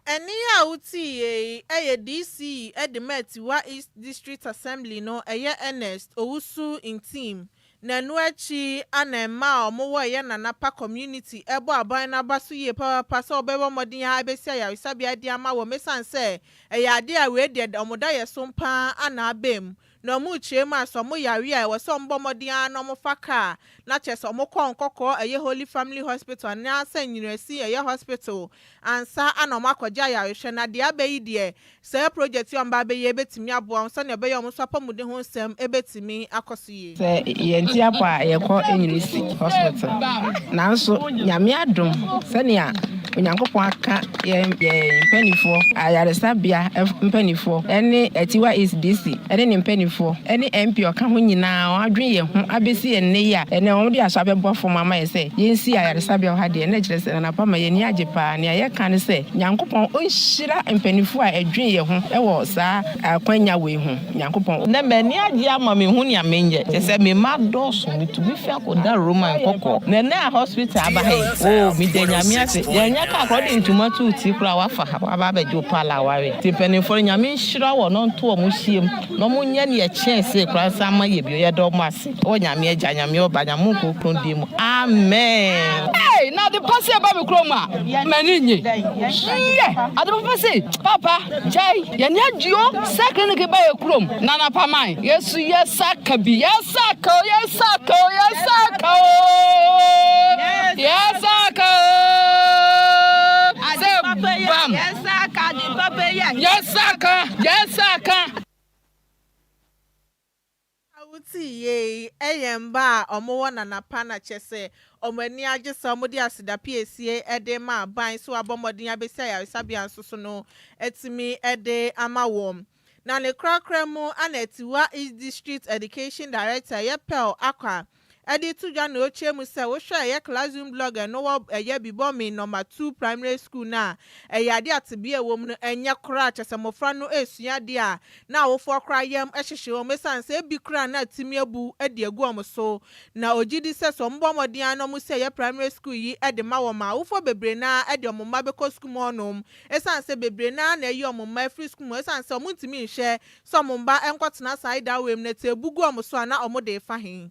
Ɛnne a wotiiɛ yi yɛ DC de ma Atiwa East District Assembly no ɛyɛ Ernest Owusu Ntim. Na ɛno akyi ana mmaa a wɔwɔ ɛyɛ Nanapa community ɛbɔ aban no aba so yie papaapa sɛ wɔbɛbɔ mmɔden a ɛbɛsi ayaresabea de ama wɔn ɛsiane sɛ ɛyɛ adeɛ a wei deɛ wɔn da yɛ so paa ana aba mu. Na wɔn rekyerɛ mu a sɛ wɔn yare a ɛwɔ sɛ wɔbɔ mmɔden ara na wɔfa kaa na kyerɛ sɛ wɔkɔ nkɔkɔɔ ɛyɛ Holy Family Hospital anaasɛ Nyinasi ɛyɛ hospital ansa ana wɔn akɔgye ayarehwɛ. Na deɛ aba yi deɛ, sɛ project yi a wɔn ba abɛyɛ ebɛtumi aboa wɔn sɛnea ɛbɛyɛ wɔn nso apɔmuden ho nsɛm ebɛtumi akɔ so yie. Sɛ yɛnte apɔ a, yɛkɔ Enyirisi Hospital, nanso Nyame adom, sɛnea Onyankopɔn aka yɛn mpanimfoɔ, ayaresabea mpanimfoɔ ne Atiwa East DC ne ne mpanimfoɔ ne MP ɔka ho nyinaa, wɔn adwene yɛn ho abɛsi yɛn nnɛ yi a ɛnɛ wɔn de aso abɛbɔ fam ama yɛ sɛ yɛnsi ayaresabea wɔ ha deɛ, na kyerɛ sɛ Nanapa ma yɛn ani agye paa. Nea yɛka ne sɛ Nyankopɔn ɔnhyira mpanimfoɔ a ɛdwene yɛn ho wɔ saa akwanya wei ho. Nyankopɔn. Nnɛ m'ani agye ama mehu nea menyɛ. Kyerɛ sɛ me mma dɔɔso, metumi fi akɔda Roman kɔkɔɔ. Na ɛnnɛ a hospital aba ha yi, oh, meda Nyame ase. Yɛnyɛ kaa koraa, wode ntoma to wo ti koraa a, woafa ha, woaba abɛgye wo paala aware. Nti mpanimfoɔ no, Nyame nhyira wɔn na ɔnto wɔn hyiam na wɔnyɛ nea ɛkyɛn sei koraa nsan mma yɛ bio. Yɛda wɔn ase wɔ Nyame Agya, Nyame Ɔba, Nyame Honhom Kronkron din mu. Amen. Ei, na ade pa sei ba me kurom a, m'ani nnye. Yɛ, ade papa sei, papa, gyae, yɛn ani agye o, sɛ clinic ba yɛ kurom, Nana Paman, yɛsu yɛ sa ka bi, yɛ sa ka o, yɛ sa ka o, yɛ sa ka o, yɛ sa ka o, sɛ bam, yɛ sa ka, yɛ sa ka. Awotii yei ɛyɛ mba a wɔwɔ Nanapa na kyɛ sɛ wɔn ani agye sɛ wɔde aseda piesie de ma aban so abɔ mmɔden abɛsi ayaresabea nso so no atumi de ama wɔn. Na ne korakora mu ana Atiwa East District Education Director yɛ Pearl Akwa. de to dwa na ɔkyerɛ mu sɛ wohwɛ ɛyɛ classroom block ɛno wɔ ɛyɛ Bibɔmi Number 2 Primary School no a, ɛyɛ adeɛ a tebea a ɛwɔ mu no ɛnyɛ koraa, kyerɛ sɛ mmɔfra no resua adeɛ a na awofoɔ koraa yam hyehye wɔn ɛsiane sɛ ebi koraa na atumi abu de agu wɔn so. Na ɔgye di sɛ sɛ wɔbɔ mmɔden ara na wɔsi ɛyɛ primary school yi de ma wɔn a, awofoɔ bebree no ara de wɔn mma bɛkɔ sukuu mu hɔnom ɛsiane sɛ bebree no ara na ayi wɔn mma afiri sukuu mu ɛsiane sɛ wɔntumi nhwɛ sɛ wɔn mma nkɔtena saa dan wei mu na sɛ ebu gu wɔn so a na wɔde refa he?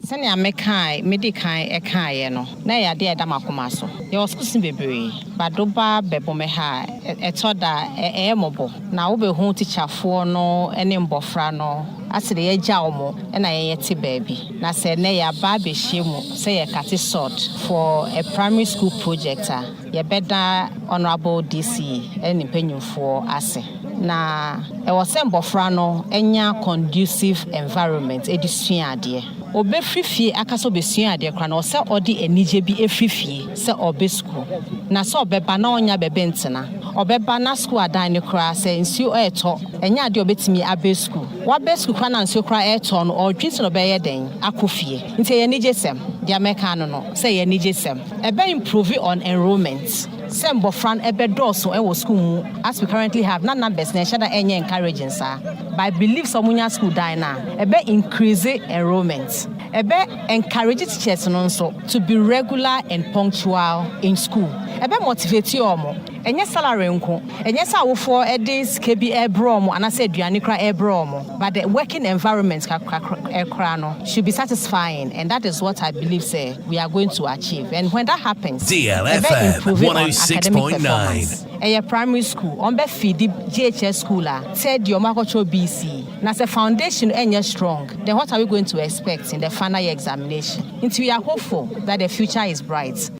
Sɛnea mekae, medi kan kaeɛ no, na ɛyɛ adeɛ a ɛda m'akoma so. Yɛwɔ schools bebree, but woba bɛbɔ me ha a, ɛtɔ da a, ɛyɛ mmɔbɔ. Na wobɛhu tikyafoɔ no ne mbɔfra no, ase deɛ yɛagya wɔn na yɛn yɛte baabi. Na sɛ nnɛ yɛaba abɛhyia mu sɛ yɛrekate sod for a primary school project a, Yɛbɛda Honourable DC ne ne mpanyimfoɔ ase. Na ɛwɔ sɛ mbɔfra no nya conducive environment de sua adeɛ. Ɔbɛfiri fie aka sɛ ɔbɛsua adeɛ koraa no, ɛwɔ sɛ ɔde anigye bi firi fie sɛ ɔrebɛ sukuu. Na sɛ ɔbɛba na ɔnnya baabi ntena. Ɔbɛba na sukuu adan no koraa sɛ nsuo retɔ, ɛnyɛ adeɛ a ɔbɛtumi abɛ sukuu. Wabɛ sukuu koraa na nsuo koraa retɔ no, ɔredwene sɛ ɔbɛyɛ dɛn akɔ fie. Nti ɛyɛ anigyesɛm. Deɛ mɛka ano no, sɛ ɛyɛ anigyesɛm. Ɛbɛ improve on enrollment sɛ mbɔfra no ɛbɛ dɔɔso ɛwɔ school mu as we currently have na numbers no ɛnhyɛ da ɛnyɛ encouraging saa but I believe sɛ ɔmo nya school dan no a ɛbɛ increase enrollment ɛbɛ encourage teachers no nso to be regular and punctual in school ɛbɛ motivate ɔmo Ɛnyɛ salary nko, ɛnyɛ sɛ awofoɔ de sika bi rebrɛ wɔn anaasɛ aduane koraa rebrɛ wɔn, but the working environment koraa no should be satisfying and that is what I believe sɛ we are going to achieve and when that happens, ɛbɛ DLFM improve on academic 106.9. performance. Ɛyɛ primary school, wɔn bɛ feedi JHS school a third year wɔn akɔtwerɛ BC, na sɛ foundation no ɛnyɛ strong, then what are we going to expect in the final year examination? Nti we are hopeful that the future is bright.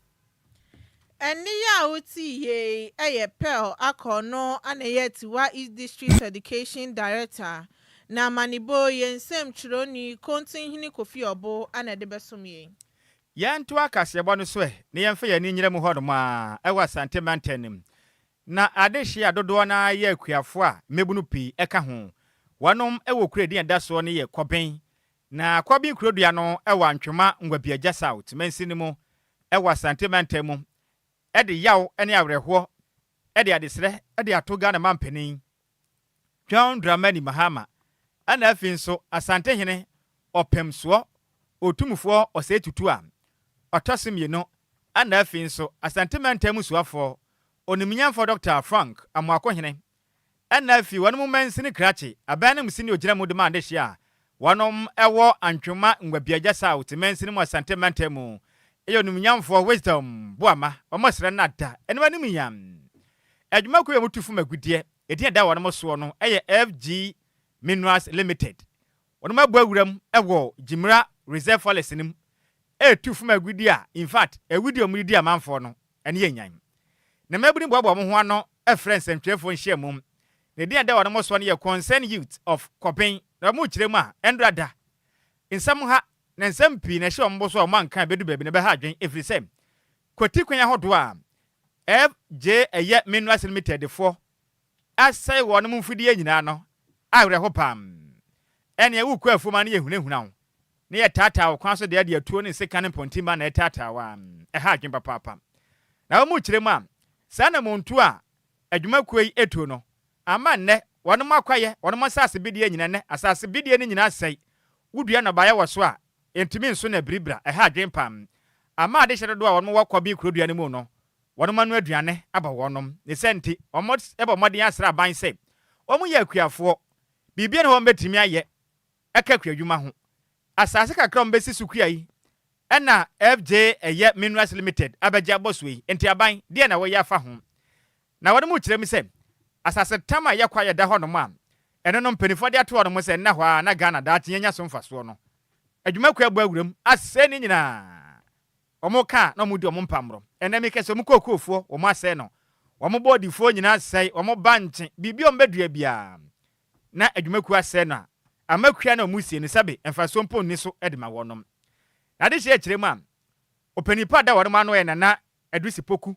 Ɛnne yi a wote yei yɛ Pearl Akor no na ɛyɛ Atiwa East District Education Director, na amanebɔ yi yɛn nsɛmtwerɛni Kontinhene Kofi Ɔbo na ɛde bɛsom yɛn. Yɛntoa kaseɛbɔ no so ɛ na yɛmfa yɛn ani nyera mu hɔnom ara wɔ Asante mantam no mu. Na adehye a dodoɔ no ara yɛ akuafoɔ a mmabunu pii ka ho. Wɔnom wɔ kuro a edin a ɛda soɔ no yɛ Kɔben. Na Kɔben kurodua no wɔ Antwoma Ngwabiagya South mansini mu wɔ Asante mantam mu de yaw ne awerɛhoɔ de adesrɛ de ato Ghana mampanin John Dramani Mahama ɛna afei nso Asantehene Ɔpemsoɔ Otumfoɔ Osei Tutu a ɔtɔ so mmienu ɛna afei nso Asante mantam mu soafoɔ Onimnyamfoɔ Dɔkta Frank Amoakohene Ɛnna afei wɔnom mansini krakye aban no mu sini ogyina mu de ma adehye a wɔnom wɔ Antwoma Ngwabiagya South mansini mu Asante mantam mu yɛ onimnyamfoɔ Wisdom Boama wɔn srɛ no ada ɛnom anim yam. Adwuma kuo a wɔtu fam agudeɛ edin a ɛda wɔnom soɔ no yɛ FG Minerals Limited. Wɔnom abɔ awuram wɔ Gyimira Reserve Forest no mu retu fam agudeɛ a infact awudie a wɔde di amanfoɔ no ɛno yɛ nyan. Na mmabunu boaboa wɔn ho ano frɛ nsɛntwerɛfoɔ nhyiamu. Na edin a ɛda wɔn soɔ no yɛ Concerned Youth of Kɔben. Na wɔrekyerɛ mu a, ɛndora da. Nsɛm ha, na nsɛm pii na ɛhyɛ wɔn bo so a wɔanka a ɛbɛdu baabi na ɛbɛha adwene ɛfiri sɛ kwati kwan ahodoɔ a FJ ɛyɛ Minerals Limited foɔ asɛe wɔn mfidie nyinaa no awerɛho paa. Ɛnneɛ wokɔ afuom a na yɛhunahuna wo na yɛtaataa wo kwan so deɛ de atuo ne nsekan ne mpɔntimma na ɛtaataa wo a, ɛha adwene papaapa. Na wɔn kyerɛ mu a, saa anammɔntuo a adwumakuo yi tuo no, ama nnɛ wɔnom akwaeɛ, wɔnom asase bedeɛ nyina nnɛ, asase bedeɛ no nyina asɛe, wodua nnɔbaeɛ wɔ so a, ɛntumi nso na biribira, ɛha adwene paa. Ama adehyɛ dodoɔ a wɔnom wɔ Kɔben kurodua no mu no, wɔnom ano aduane aba wɔnom. Ne saa nti, wɔbɔ mmɔden asrɛ aban sɛ wɔyɛ akuafoɔ, biribiara nni hɔ a wɔbɛtumi ayɛ ɛka kuadwuma ho. Asase kakra a wɔbɛsi so kua yi na FJ Ɛyɛ Minerals Limited abɛgye abɔ soɔ yi, enti aban, deɛn na wɔyɛ afa ho? Na wɔnom rekyerɛ mu sɛ, asase tam a ɛyɛ kwaeɛ da hɔnom a ɛno no mpaninfoɔ de ato hɔnom sɛ ɛnna hɔ ara na Ghana daakye yɛnya so mfasoɔ no, adwumakuo abɔ awuram asɛe ne nyinaa. Wɔn ka a na wɔn di wɔn mpammorɔ. Ɛnnɛ meka sɛ wɔn kookoofoɔ wɔn asɛe no, wɔn bɔɔdifoɔ nyinaa asɛe, wɔn bankye, biribi a wɔn bɛdua biara na adwumakuo asɛe no a, ama kua no a wɔn sie no sɛbe mfasoɔ mpo nni so de ma wɔnom. Na adehyeɛ kyerɛ mu a, ɔpanin pa a da wɔnom ano yɛ Nana Adusi Poku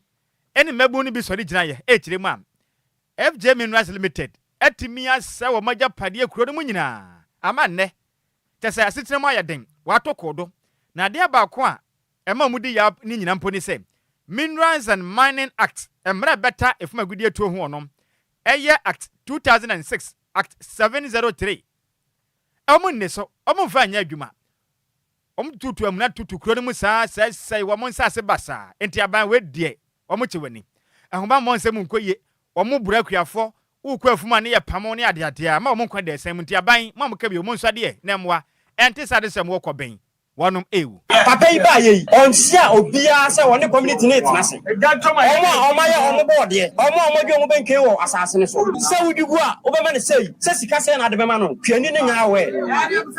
ne mmabun no bi sɔre gyinaeɛ rekyerɛ mu a, FJ Minerals Limited atumi asɛe wɔn agyapadeɛ kuro no mu nyinaa ama nnɛ kyɛ sɛ asetena mu ayɛ den, wɔato koodo. Na adeɛ baako a ɛma wɔdi yaw ne nyina mpo ne sɛ, Minerals and Mining Act, mmara a ɛbɛta efam agudeɛ tuo ho wɔ no, ɛyɛ Act 2006, Act 703. Wɔn nni so, wɔmfa nyɛ adwuma. Wɔtutu amuna tutu kuro no mu saa sɛesɛe wɔn nsase basaa. Enti aban wei deɛ, wɔkye w'ani. Ahobammɔ nsɛm nkɔ yie, wɔboro akuafoɔ, wokɔ afum a ne yɛ pamo ne adeadeɛ a, ma wɔn nkwa da asiane mu. Nti aban, mo a moka bio, monsɔ adeɛ na mmoa. Ɛnte saa de sɛ mowɔ kɔben. Wɔnom ewu. Papa yi baayɛ yi, ɔnhyia obiara sɛ ɔne community no retena ase. Wɔn a wɔayɛ wɔn bɔɔdeɛ, wɔn a wɔadwi wɔn bɛnken wɔ asase no so. Sɛ wodi gu a, wobɛma no sei, sɛ sika sɛn na ade bɛma no, kuani no nyɛ aware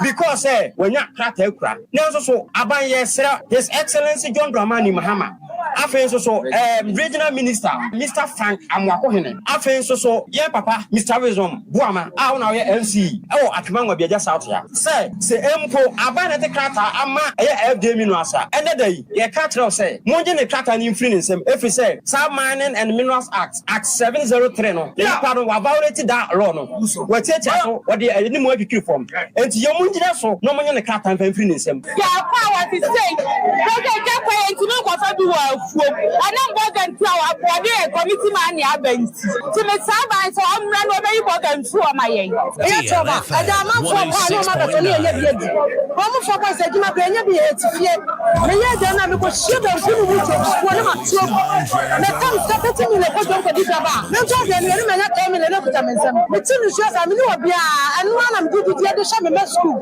because sɛ wanya krataa kura. Nanso so aban yɛsrɛ His Excellency John Dramani Mahama, afei nso so ɛɛm Regional Minister Mister Frank Amoakohene, afei nso so yɛn papa Mister Wisdom Boama a wo na woyɛ MC wɔ Atwima Nwabiagya South ha, sɛ sɛ mpo aban na ɛde krataa ama ɛyɛ FJ Minerals a, ɛnnɛ da yi yɛka kyerɛ wo sɛ mongye ne krataa no mfiri ne nsam ɛfiri sɛ saa Mining and Minerals Act, Act 703 no, nipa no wa violate that law no, watiatia so, wɔde anim atwitwiri fam, enti yɛn mongyina so na wɔnyɛ ne krataa mfa mfiri ne nsam. Yɛkɔ a wɔte sei, bɛsɛ gya kwa yɛntumi nkɔfa bi wɔ afuom, ɛnam bɔga nti a wɔde yɛn committee man ne aba nti. Nti mesrɛ aban sɛ ɔmmra na ɔbɛyi bɔga mfiri hɔ ma yɛn. Ɛyɛ trɔba, ɛda amanfoɔ kɔ a na wɔn abɛtɔ ne yɛnya bi adi. Wɔn foɔ kɔ sɛ adwuma koraa yɛnya bi yɛ yɛte fie. Meyɛ aduane no a mekɔhyia banku no mu dwamfoɔ na mato agu. Metam sika 30 million kɔ dwam kɔdi dwa ba a, mentɔ aduane wie no manya 10 million na ɛkuta me nsam. Mete nsuo saa, menni obiara, ɛno ara na mede didi de hwɛ me mma sukuu.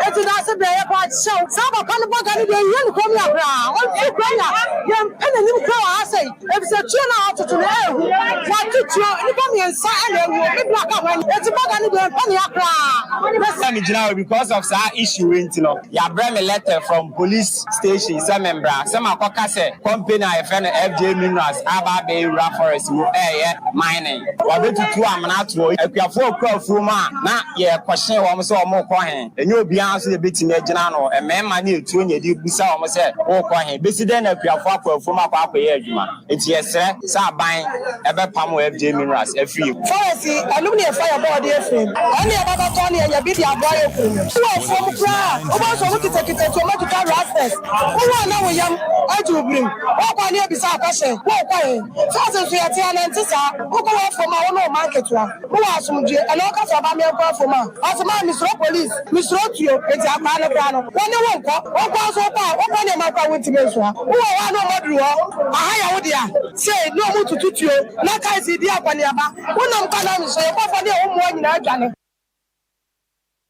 Enti daase brɛ yɛkɔ akyɛw. Saa papa no bɔga no deɛ yɛnhia no kurom ha koraa. Ɔmfiri kurom ha, yɛmpɛ n'anim koraa wɔ ha sei. Efisɛ tuo no a ɔtoto no ɛyɛ hu. Wato tuo, nnipa mmiɛnsa na awuo, me bra ka ho ani. Enti bɔga no deɛ yɛmpɛ ne ha koraa. Sɛ me gyina hɔ because of saa issue wei nti no yabrɛ me letter from police station sɛ me mbra sɛ makɔ ka sɛ company a yɛfrɛ no FJ minerals aba abɛwura forest mu ɛɛyɛ mining wabɛtutu amena ato hɔ akuafoɔ kɔ afuom a na yɛkɔhye wɔn sɛ wɔn kɔ he ɛnyɛ obiara nso na ɛbɛtumi agyina ano mmarima ne etuo na yɛde bisa wɔn sɛ wokɔ he bɛsi dɛn na akuafoɔ akɔ afuom akɔ akɔyɛ adwuma nti yɛsrɛ sɛ aban ɛbɛpam FJ minerals afiri mu. Forest yi, ɛnom ne yɛfa yɛ bɔɔdeɛ firi mu. Ɛne yɛba bɛtɔn ne yɛnya bi de aboa yɛ kunu mu. Wowɔ afuom koraa a, wobɛhu sɛ wɔn kitakita tuo, wɔatwitwa rastas. Wohu a na wo yam agye wo birim. Wokɔ a ne yɛbisa wo kɔhyɛn, worekɔ he? Forest nso yɛte a na ɛnte saa. Wokɔ w'afuom a, wo ne wo mma nketewa, mowɔ asomdwoeɛ. Ɛnna woka sɛ ɔba meɛnkɔ afuom a, ɔse maa mesuro police, mesuro tuo. Enti akwadaa no koraa no, wɔne wo nkɔ. Wo nkoa nso wokɔ a, wokɔ nneɛma koraa a wontumi nsoa. Wowɔ hɔ a na wɔaduru hɔ, aha yɛ wo dea. Sei ne wɔn tutu tuo na cars redi akɔneaba. Wonam kwan ano so, nkurɔfoɔ ne wɔn mmoa nyinaa dwane.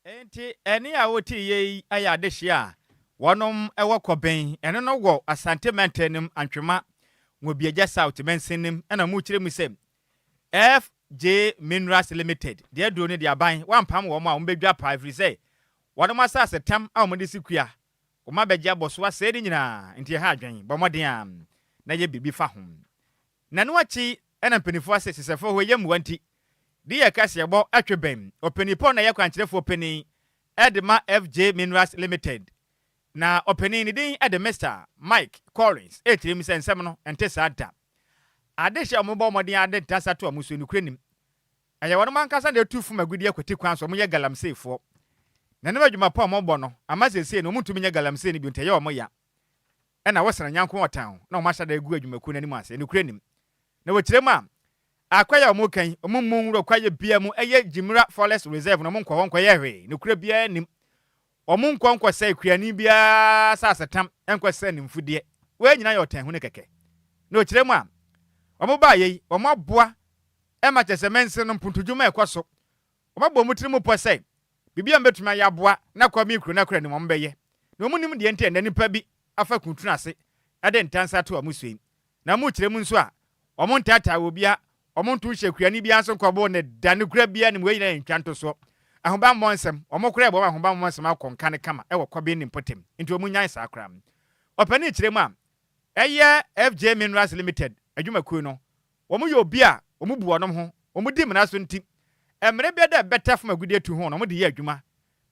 Enti ɛnne a woteeɛ yi yɛ adehyeɛ a wɔnom wɔ Kɔben, ɛno no wɔ Asante mantam no mu, Antwema, Nwobiagya South mansin no mu, ɛna wɔkyerɛ mu sɛ FJ Minerals Limited deɛ aduro no deɛ aban wampam wɔn a wɔbɛdwa paa ɛfiri sɛ wɔnom asase tam a wɔde si kua wɔn abɛgye abɔ so asɛe ne nyinaa nti ɛha adwen, bɔ mmɔden a na yɛ biribi fa ho. Na ɛno akyi na mpanimfoɔ ase sesɛfoɔ hɔ yɛ mmoa nti, de yɛ kaseɛbɔ twe bɛn ɔpanin Paul na ɛyɛ kwankyerɛfoɔ panin de ma FJ Minerals Limited. Na ɔpanin ne din de Mister Mike Collins rekyerɛ mu sɛ nsɛm no nte saa da. Adehye a wɔbɔ mmɔden ara de ntasa to wɔn so nokorɛ nim. Ɛyɛ wɔnom ankasa na etu fam agudeɛ kwati kwan so, wɔyɛ galamseyfoɔ. Na ɛnam adwuma pa a wɔbɔ no ama seesei no wɔntumi nyɛ galamsey no bio nti ɛyɛ wɔn ya. Ɛna wɔsena nyanko ɔtan na wɔn ahyɛ da agu adwumakuo no anim ase. Nokorɛ nim. Na wɔkyerɛ mu a, akwaeɛ a wɔka yi, wɔn mmu nwura kwaeɛ biara mu, ɛyɛ Jimra Forest Reserve na wɔn nkɔ hɔ nkɔyɛ hwee. Nokorɛ biara nnim. Wɔn nkɔ nkɔsɛe kuani biara asasetam nkɔsɛe ne mfudeɛ. Wei nyinaa yɛ ɔtan hunu kɛkɛ. Na wɔkyerɛ mu a, wɔn baeɛ yi, wɔn aboa ma kyerɛ sɛ mansin no mpontodwuma rekɔ so. Wɔabɔ wɔn tirim pɔ sɛ biribi a wɔbɛtumi ayɛ aboa na Kwame Nkrumah akura no mu wɔbɛyɛ. Na wɔnnim deɛ nti a nnɛ nnipa bi afa kuntunu ase de ntansa ato wɔn so yi. Na wɔkyerɛ mu nso a, wɔntaataa obiara, wɔnto nhyɛ kuani biara nso nkɔbo no da, nokorɛ biara nnim, wei nyinaa yɛ ntwa ntosoɔ. Ahobammɔ nsɛm, wɔn koraa ɛbɔ wɔn ahobammɔ nsɛm akɔ nka no kama wɔ Kɔben ne mpɔtam, nti wɔnnyae saa koraa. Ɔpanin kyerɛ mu a, ɛyɛ FJ Minerals Limited adwumakuo no, Wɔyɛ obi a wɔbu wɔn ho, wɔdi mmara so nti, mmere bi da ɛbɛtɛ fam agudeɛ tu ho na wɔde yɛ adwuma.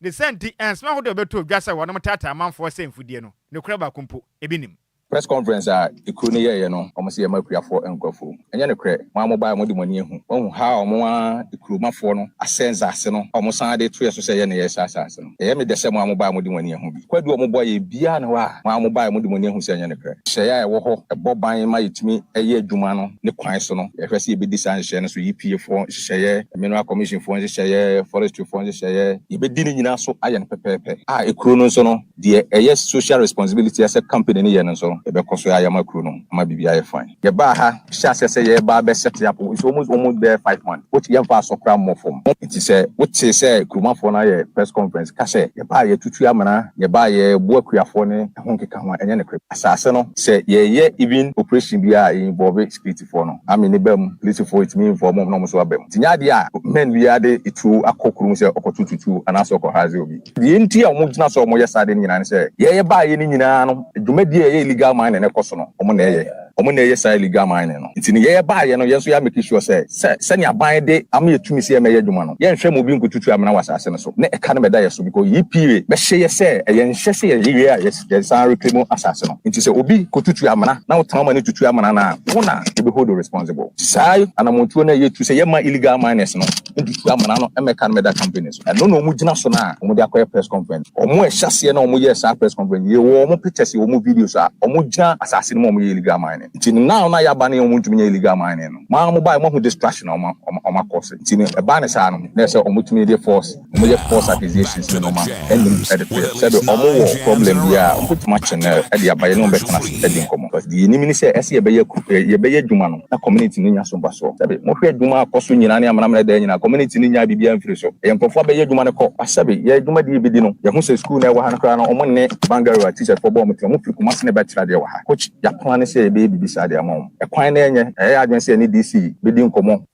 Ne saa nti, nsɛm ahodoɔ a ɛbɛtɔ dwa sɛ wɔnom taataa amanfoɔ sɛ mfudeɛ no, nokorɛ baako mpo, ebi nnim. Press conference a ekuro no yɛeɛ no, wɔn se yɛmma akuafoɔ nkɔ afuom. Ɛnyɛ nokorɛ. Mo ara mobaeɛ a mode mo ani ahu. Moahu how a wɔn ara ekuromafoɔ no asɛe nsaase no a wɔsan de to yɛn so sɛ yɛn na yɛresɛe asaase no. Ɛyɛ me dɛ sɛ mo ara mobaeɛ a mode mo ani ahu bi. Kwadu a wɔbɔ ayɛ biara nni hɔ a mo ara mobaeɛ a mode mo ani ahu sɛ ɛnyɛ nokorɛ. Nhyehyɛeɛ a ɛwɔ hɔ ɛbɔ ban ma yɛtumi yɛ adwuma no ne kwan so no, yɛhwɛ sɛ yɛbɛdi saa nhyehyɛeɛ no so, EPA foɔ nhyehyɛeɛ, Mineral Commission foɔ nhyehyɛeɛ, Forestry foɔ nhyehyɛeɛ, yɛbɛdi ne nyinaa so ayɛ no pɛpɛɛpɛ. A ekuro no nso no, Deɛ ɛyɛ social responsibility a sɛ company no yɛ no nso no, yɛbɛkɔ so ayɛ ama kuro no ama biribi ayɛ fine. Yɛbaa ha hyɛɛ aseɛ sɛ yɛreba abɛ set up, it's almost almost bɛyɛ 5 months, which yɛmfa asɔ koraa mmɔ fam. Nti sɛ wotee sɛ kuromafoɔ no ayɛ press conference ka sɛ yɛbaa yɛtutu amena, yɛbaa yɛreboa akuafoɔ ne ɛho nkeka ho a, ɛnyɛ nokorɛ. Asase no, sɛ yɛreyɛ even operation biara a, ɛinvolve security foɔ no, army no ba mu, polisifoɔ yɛtumi involve wɔn na wɔn nso aba mu. Nti nyɛ adeɛ a men biara de tuo akɔ kurom sɛ ɔkɔto tuo anaasɛ ɔkɔharass obi. Deɛ nti a wɔgyina so a wɔyɛ saa adeɛ no nyinaa ne sɛ, yɛn yɛbaeɛ no nyinaa no, dwumadie a ɛyɛ illegal mining no kɔ so no, wɔn na ɛyɛ. Wɔn na ɛyɛ saa illegal mining no. Nti no yɛn yɛbaeɛ no, yɛn nso yɛ amake sure sɛ, sɛ sɛnea aban de ama yɛ tumi sɛ yɛmmɛyɛ adwuma no, yɛnhwɛ ma obi nkɔtutu amena wɔ asase no so na ɛka no mmɛda yɛn so because EPA bɛhyɛ yɛ sɛ ɛyɛ nhyɛ sɛ yɛyɛ wie a yɛsan reclaim asase no. Nti sɛ obi kɔtutu amena na wotena ma no tutu amena no a, wo na yɛbɛ hold wo responsible. Nti saa anammɔntuo no a yɛtu sɛ yɛmma illegal miners no ntutu amena no mmɛka no mmɛda company so. Ɛno na wɔn gyina so no a wɔn de akɔyɛ press conference. Wɔn a ɛhyɛ aseɛ na wɔn yɛɛ saa press conference yi, yɛwɔ wɔn pictures, yɛwɔ wɔn videos a wɔn gyina asase no mu a wɔn yɛ illegal mining. Nti no now na yɛaba no yɛ wɔn ntumi nyɛ illegal mining no. Mo ara mo baeɛ mo ahu destruction a wɔn wɔn akɔ so. Nti no ɛbaa no saa no na ɛsɛ wɔn tumi de force, wɔn yɛ false accusations ne nnoɔma ɛnnim ɛde to yɛ. Sɛbe wɔn wɔ problem biara a wɔn bɛtumi akye no ɛde aba yɛne wɔn bɛtena ase adi nkɔmmɔ. Because deɛ yɛnim ne sɛ ɛsɛ yɛbɛyɛ yɛbɛyɛ adwuma no na community no nya so mfasoɔ. Sɛbe mohwɛ adwuma a ɛkɔ so nyinaa ne amanaman ɛda nyinaa community no nyaa biribiara mfiri so. Ɛyɛ nkurɔfoɔ abɛyɛ adwuma no kɔ. But sɛbe yɛ adwuma deɛ yɛbɛdi no yɛhu sɛ school no a ɛwɔ ha no koraa no wɔn nne Bangalore a teachers foɔ bɔ wɔn ti wɔn firi Kumasi na ɛbɛtra deɛ wɔ ha. Coach yɛaplane sɛ yɛbɛyɛ biribi saa de ama wɔn. Ɛkwan no ɛnyɛ ɛyɛ adwene sɛ yɛne DC bɛdi nkɔmmɔ.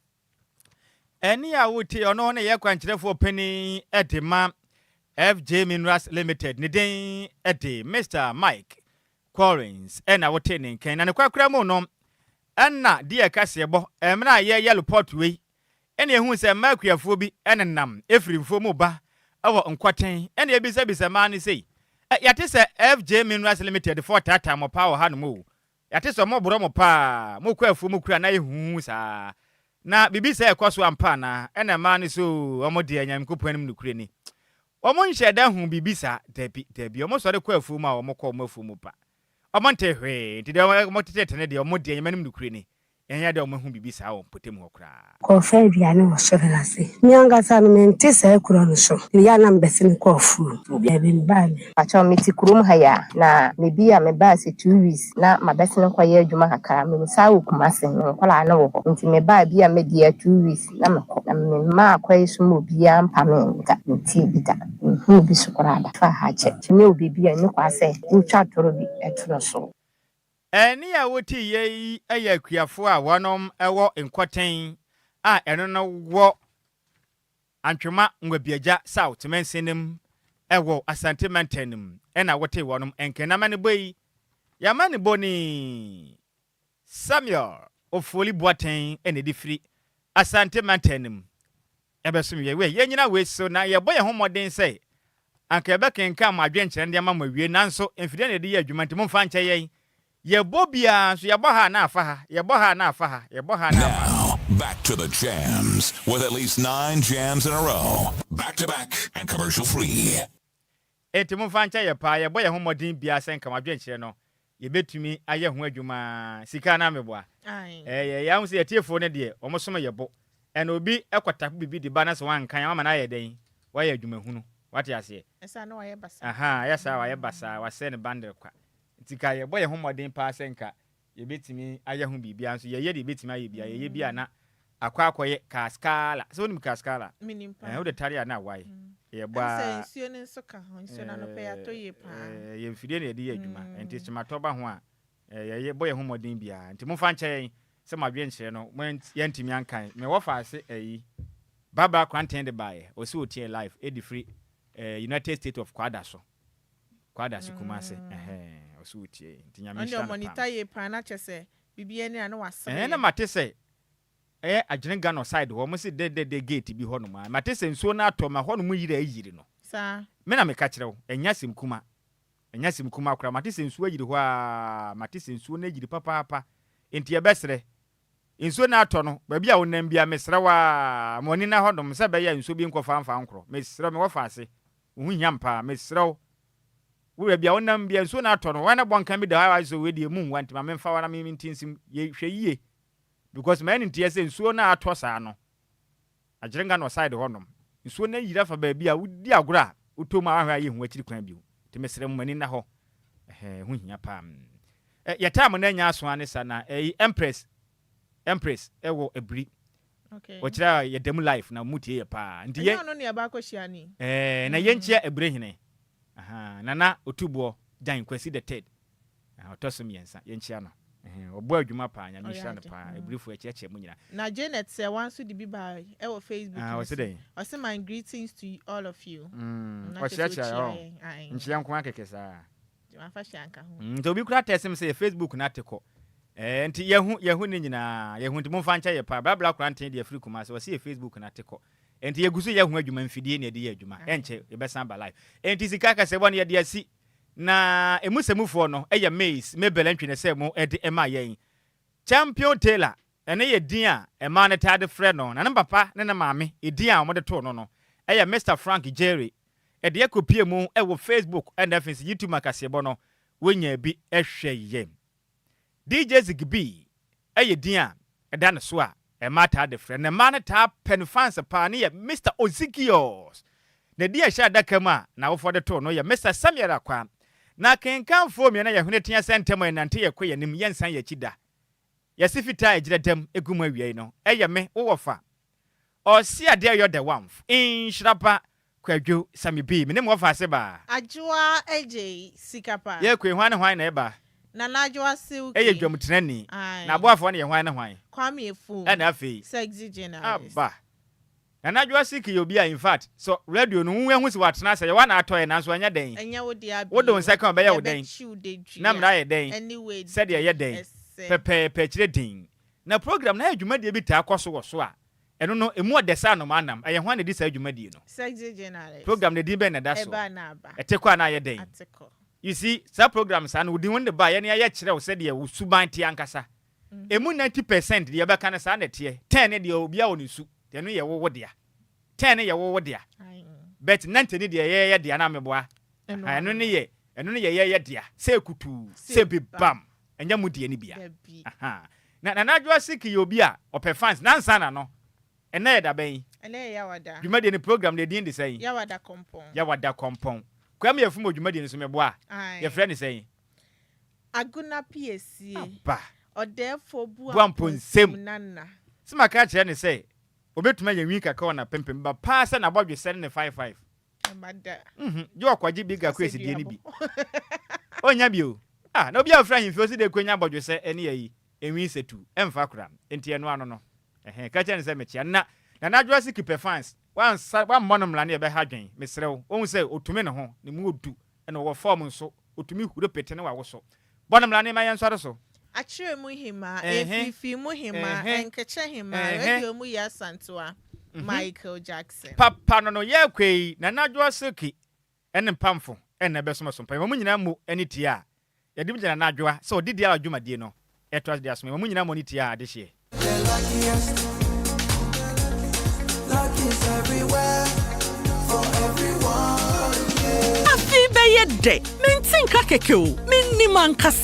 Ɛnne a wotie ɔno ne yɛ kwankyerɛfoɔ panin de ma FJ Minerals Limited ne din de Mister Mike Collins na wotee ne nkan. Na ne korakora mu no, ɛna deɛ kaseɛbɔ mmerɛ a yɛyɛ lopɔt wei ɛna yɛhuu sɛ mmaa akuafoɔ bi nenam ɛfiri mfuo mu ba wɔ nkɔten ɛna yɛbisabisa mmaa no sei, yɛate sɛ FJ Minerals Limited foɔ taataa mo paa wɔ hanom o, Yɛate sɛ wɔborɔ mo paa, mokɔ afuo mu kura na ayɛ huhuhu saa. Na biribi saa ɛkɔ so ampa anaa? Ɛna mmaa no se, Oo, wɔn deɛ, Nyankopɔn anim nokorɛ ni, wɔn nhyɛɛ da nhuu biribi saa. Dabi, dabi, wɔn sɔre kɔ afuo mu a, wɔn kɔ wɔn afuo mu ba. Wɔn nte hwee, nti deɛ wɔtetete no deɛ, wɔn deɛ, Nyame anim nokorɛ ni, Ɛnyɛ dɛ wɔahu biribi saa wɔ mpɔtam hɔ koraa. Kɔfa aduane wɔ soro no ase. Me ankasa no, mente saa kuro no so. Meyɛ a na mebɛsene kɔ afuom. Baabi mebaa me. Pakyɛw mete kurom ha yi a na mebi a mebaa sɛ 2 weeks na mabɛsene kɔyɛ adwuma kakra me san wɔ Kumasi me nkwadaa no wɔ hɔ nti mebaa bi a mɛdi a 2 weeks na mekɔ na memmaa kwan so ma obiara mpamee me da mentee bi da menhuu bi so koraa da fa ha kyɛ nti nyɛ obi bi a ɛni kwa sɛ wotwa toro bi to no so. Ɛnne a wotiiɛ yi yɛ akuafoɔ a wɔnom wɔ Nkɔten a ɛno no wɔ Antwema Nwabiagya South mansin no mu wɔ Asante mantam no mu na wotee wɔnom nka. Na amanebɔ yi, yɛamanebɔ ni Samuel Ofoli Boateng na ɛde firi Asante mantam no mu ɛbɛsom yɛn. Wei, yɛnnyina wei so na yɛbɔ yɛn ho mmɔden sɛ anka yɛbɛkenkan mo adwenkyerɛ no de ama mo awie, nanso mfidie na yɛde yɛ adwuma nti momfa nkyɛ yɛn. Yɛbɔ biara nso, yɛbɔ ha a na afa ha, yɛbɔ ha a na afa ha, yɛbɔ ha a na afa ha. Now, back to the jams with at least nine jams in a row, back to back and commercial free. Enti momfa nkyɛ yɛn paa, yɛbɔ yɛn ho mmɔden biara sɛ nka mo adwenkyerɛ no yɛbɛtumi ayɛ ho adwuma. Sika anaa meboa? Ɛɛ, yɛahu sɛ yɛatiefoɔ no deɛ, wɔn som yɛ bo. Ɛna obi kɔtapo biribi de ba na sɛ wankan a, wama no ayɛ dɛn? Wayɛ adwumahunu. Wate aseɛ? Ɛsaa na wayɛ basaa. Ahaa, ɛyɛ saa a wayɛ basaa, wasɛe ne bundle kwa. Nti ka yɛbɔ yɛn ho mmɔden paa sɛ nka yɛbɛtumi ayɛ ho biribiara nso yɛyɛ deɛ yɛbɛtumi ayɛ biara, yɛyɛ bi a na akɔ akɔyɛ kaskala. Sɛ wonim kaskala? Menim paa. Ɛɛ, wode tare a na awae. Yɛbɔ Ɛne sɛ a. nsuo no nso ka ho, nsuo no anɔpa yi atɔ yie paa. Ɛɛ, yɛn mfidie na yɛde yɛ adwuma, nti kyematɔ ba ho a, ɛɛ, yɛyɛ bɔ yɛn ho mmɔden biara. Nti momfa nkyɛ yɛn sɛ mo adwenkyerɛ no, mo yɛntumi ankan. Me wɔfa ase ɛyi, Barbara Kranten de baeɛ, ɔse ɔtie live ɛde firi ɛɛ United State of Kwadaso. Kwadaso Kumase, ɛhɛɛ, ɔse ɔtie. Nti Nyame Ɔno deɛ nhyira no paa. ɔmonitor yie paa na kyerɛ sɛ biribiara ni a na wasere Ɛhɛn na yɛn. mate sɛ ɛyɛ Adwene Gano side hɔ, wɔn se dɛdɛdɛ gate bi hɔ nom a, mate sɛ nsuo no atɔ ma hɔ nom yiri a ayiri no. Saa. Me na meka kyerɛ wo, ɛnyɛ asɛm kuma. Ɛnyɛ asɛm kumaa koraa. Mate sɛ nsuo ayiri hɔ ara. Mate sɛ nsuo no ayiri papaapa. Enti yɛbɛsrɛ, nsuo no atɔ no, baabi a wonam biara, mesrɛ wo ara, ma w'ani nna hɔnom sɛ ɛbɛyɛ a nsuo bi nkɔfa mfa nkorɔ. Mesrɛ wo, mewɔ faase. Wo ho hia me paa. Mesrɛ wo, wo baabi a wonam biara, nsuo no atɔ no, wɔn na bɔnka bi da hɔ a, ayɛ sɛ wei deɛ emu nwa nti ma memfa hɔ na mente nsim. Yɛ, hwɛ yie. Because mayɛ no nteɛ sɛ nsuo no a atɔ saa no, Agyerenga no side hɔ nom nsuo no ayiri afa baabi a wodi agorɔ a wotɔ mu a wahwɛ a yɛnhu akyiri kwan bio nti mesrɛ mo m'ani nna hɔ ɛhɛɛ ɛho hia paa ɛ yɛ time no anya aso ane sa na ɛyi Empress Empress ɛwɔ abiri Okay. wɔkyerɛ a yɛda mu live na mu tie yɛ paa nti Ɛnyɛ yɛ ɔno ne ɛba akɔhyia ni. ɛɛ na yɛnkyia abire hene ahaa Nana Otuboɔ Gyan Kwasi the third Aha, ɔtɔ so mmiɛnsa. Yɛnkyia no. Ɛhɛn, ɔbɔ adwuma paa. Nyame Ɔyɛ nhyira no ade. paa. Abirifo, yɛkyerɛkyerɛ mo nyinaa. Na Janet sɛ wan nso de bi baa ɛwɔ Facebook Ah, no ɔse so. dɛn? Ɔse my greetings to all of you. Na kyerɛ sɛ Ɔkyeakyea ɔkyia ɔ. yɛn. Ae. Nkyia nko ara kɛkɛ saa. Nti wamfa hwee anka ho. Nti obi koraa text me sɛ yɛ Facebook no ate kɔ. Ɛɛ, nti yɛhu, yɛhu ne nyinaa. Yɛhu nti momfa nkyɛ yɛ paa. Brabra Koranteng deɛ firi Kumasi, ɔse yɛ Facebook no ate kɔ. Nti yɛgu so yɛ ho adwuma, mfidie na yɛde yɛ adwuma. Ɛnkyɛ yɛbɛsan aba live. Nti sika kɛsɛbɔ no yɛde asi. Na emu sɛmufoɔ no yɛ Mays Mabel Antwi na ɛsɛɛ mu de maa yɛn. Champion Taylor, ɛno yɛ din a mmaa no taa de frɛ no, na ne papa ne ne maame edin a wɔde too no no yɛ Mister Frank Jerry. Ɛde akɔpue mu wɔ Facebook na afei nso YouTube akaseɛbɔ no wonya bi hwɛ yɛn. DJ Zigby yɛ din a ɛda ne so a mmaa taa de frɛ no. Na mmaa no taa pɛ no fans paa no yɛ Mister Ozigios. Na din a ɛhyɛ adaka mu a n'awofoɔ de too no yɛ Mister Samuel Akwa. Na akenkanfoɔ mmienu a yɛhwene tea sɛ ntɛm a yɛnante yɛkɔ yɛn anim yɛnsan yɛn akyi da. Yɛse fitaa a ɛgyina dam gu mu awiei no yɛ me, wo wɔfa. Ɔse adeɛ yɔ dɛ wamf. Nhyira pa Kwadwo Sammy B me ne mo wɔfa ase baa. Adwoa Adjei sika pa. Yɛ koe hwan ne hwan na ɛba. Nana Adwoa Silky. Ɛyɛ dwamtenani. Ae. Na aboafoɔ no yɛ hwan ne hwan. Kwame Afum. Ɛna afei. Sexy journalist. Aba. Nana Adwoa Silky yɛ obi a infact sɛ radio no wo ahu sɛ watena ase ɛyɛ wo a na atɔɛ nanso ɛnyɛ dɛn. Ɛnyɛ wo dea Wode wo bio. nsa ka a ɔbɛyɛ wo dɛn. Yɛbɛkye wo dedua. Na mmara yɛ dɛn. Ɛne w'adi Sɛdeɛ ɛyɛ dɛn. ɛsɛ. Pɛpɛɛpɛ kyerɛ din. Na program no ayɛ dwumadie bi taa kɔ so wɔ so a Ɛno no, emu ɔdɛ sɛ anomaa nam. Ɛyɛ hwan na edi saa dwumadie no? Sexy journalist. Program no edin bɛn na ɛda so? Ɛba na aba. Ɛte kɔ anaa ayɛ dɛn? Ate kɔ. You see, saa program saa no, wodi ho de ba a, yɛne ayɛ kyerɛ wo sɛdeɛ wo suban teɛ ankasa. Emu 90% deɛ yɛbɛka no saa na ɛteɛ. Ten no deɛ obiara wɔ ne su, nti ɛno yɛ wo wo dea. Ten no yɛ wo wo dea. But 90 no deɛ yɛyɛ yɛ dea anaa meboa? Aha, ɛno ne yɛ, ɛno ne yɛ yɛyɛ dea. Sɛ kutuu, sɛ bi bam. Ɛnyɛ mo deɛ no bia. Ahaa. Na Nana Adwoa Siki yɛ obi a ɔpɛ fans. Nansa na no. Ɛnnɛ yɛ da bɛn? Ɛnnɛ yɛ Yawada. Dwumadie no program no edin de sɛn? Yawada Kɔmpɔn. Yawada Kɔmpɔn. Kwame Afum wɔ dwumadie no so meboa? Ae. Yɛfrɛ no sɛn? Agona Piesie. Aba. Ɔdɛɛfoɔ Buamponsem. Buamponsem Nana. Sɛ maka akyerɛ no sɛ obetumi ayɛ nwi kakra wɔ n'apempem ba paa sɛ n'abɔdwesɛ ne ne five five. Ɛma da. Mhm. Gye ɔkɔgye Bigga Kwesi deɛ no bi. Ɔnnya bi o. Ah, na obi a ɔfiri ahemfie ɔsi dɛ konya abɔdwesɛ ɛne ayi, enwi sɛtu, ɛmfa kora. Enti ɛno ano no. Ɛhɛn, ka kyerɛ no sɛ mekyea no. Na Nana Adwoa Siki pɛ fans. Wansa, wammɔ no mmara no yɛbɛha adwen. Mesrɛ wo. Wohu sɛ otumi ne ho, ne mu odu, ɛna ɔwɔ form nso. Otumi huro pete ne wawoso. Bɔ no mmara no ma yɛnsɔre so. Akyerɛ mu hemaa, Mfimfini mu hemaa, Nkekyɛ hemaa, Radio mu Yaa Asantewaa, Michael Jackson. Papa no no yɛ kwei, Nana Adwoa Silky ne Mpamfo na ɛbɛsom so mpa. Yɛma mo nyinaa mmo ne tie a yɛde gye Nana Adwoa sɛ ɔde dialogue dwumadie no ɛtoa so de asom. Yɛma mo nyinaa mmɔ ne tie a adehyeɛ. The luckiest. Luck is everywhere for everyone. Yeah. Afei bɛyɛ dɛ. Mente nka kɛkɛ o, mennim ankasa.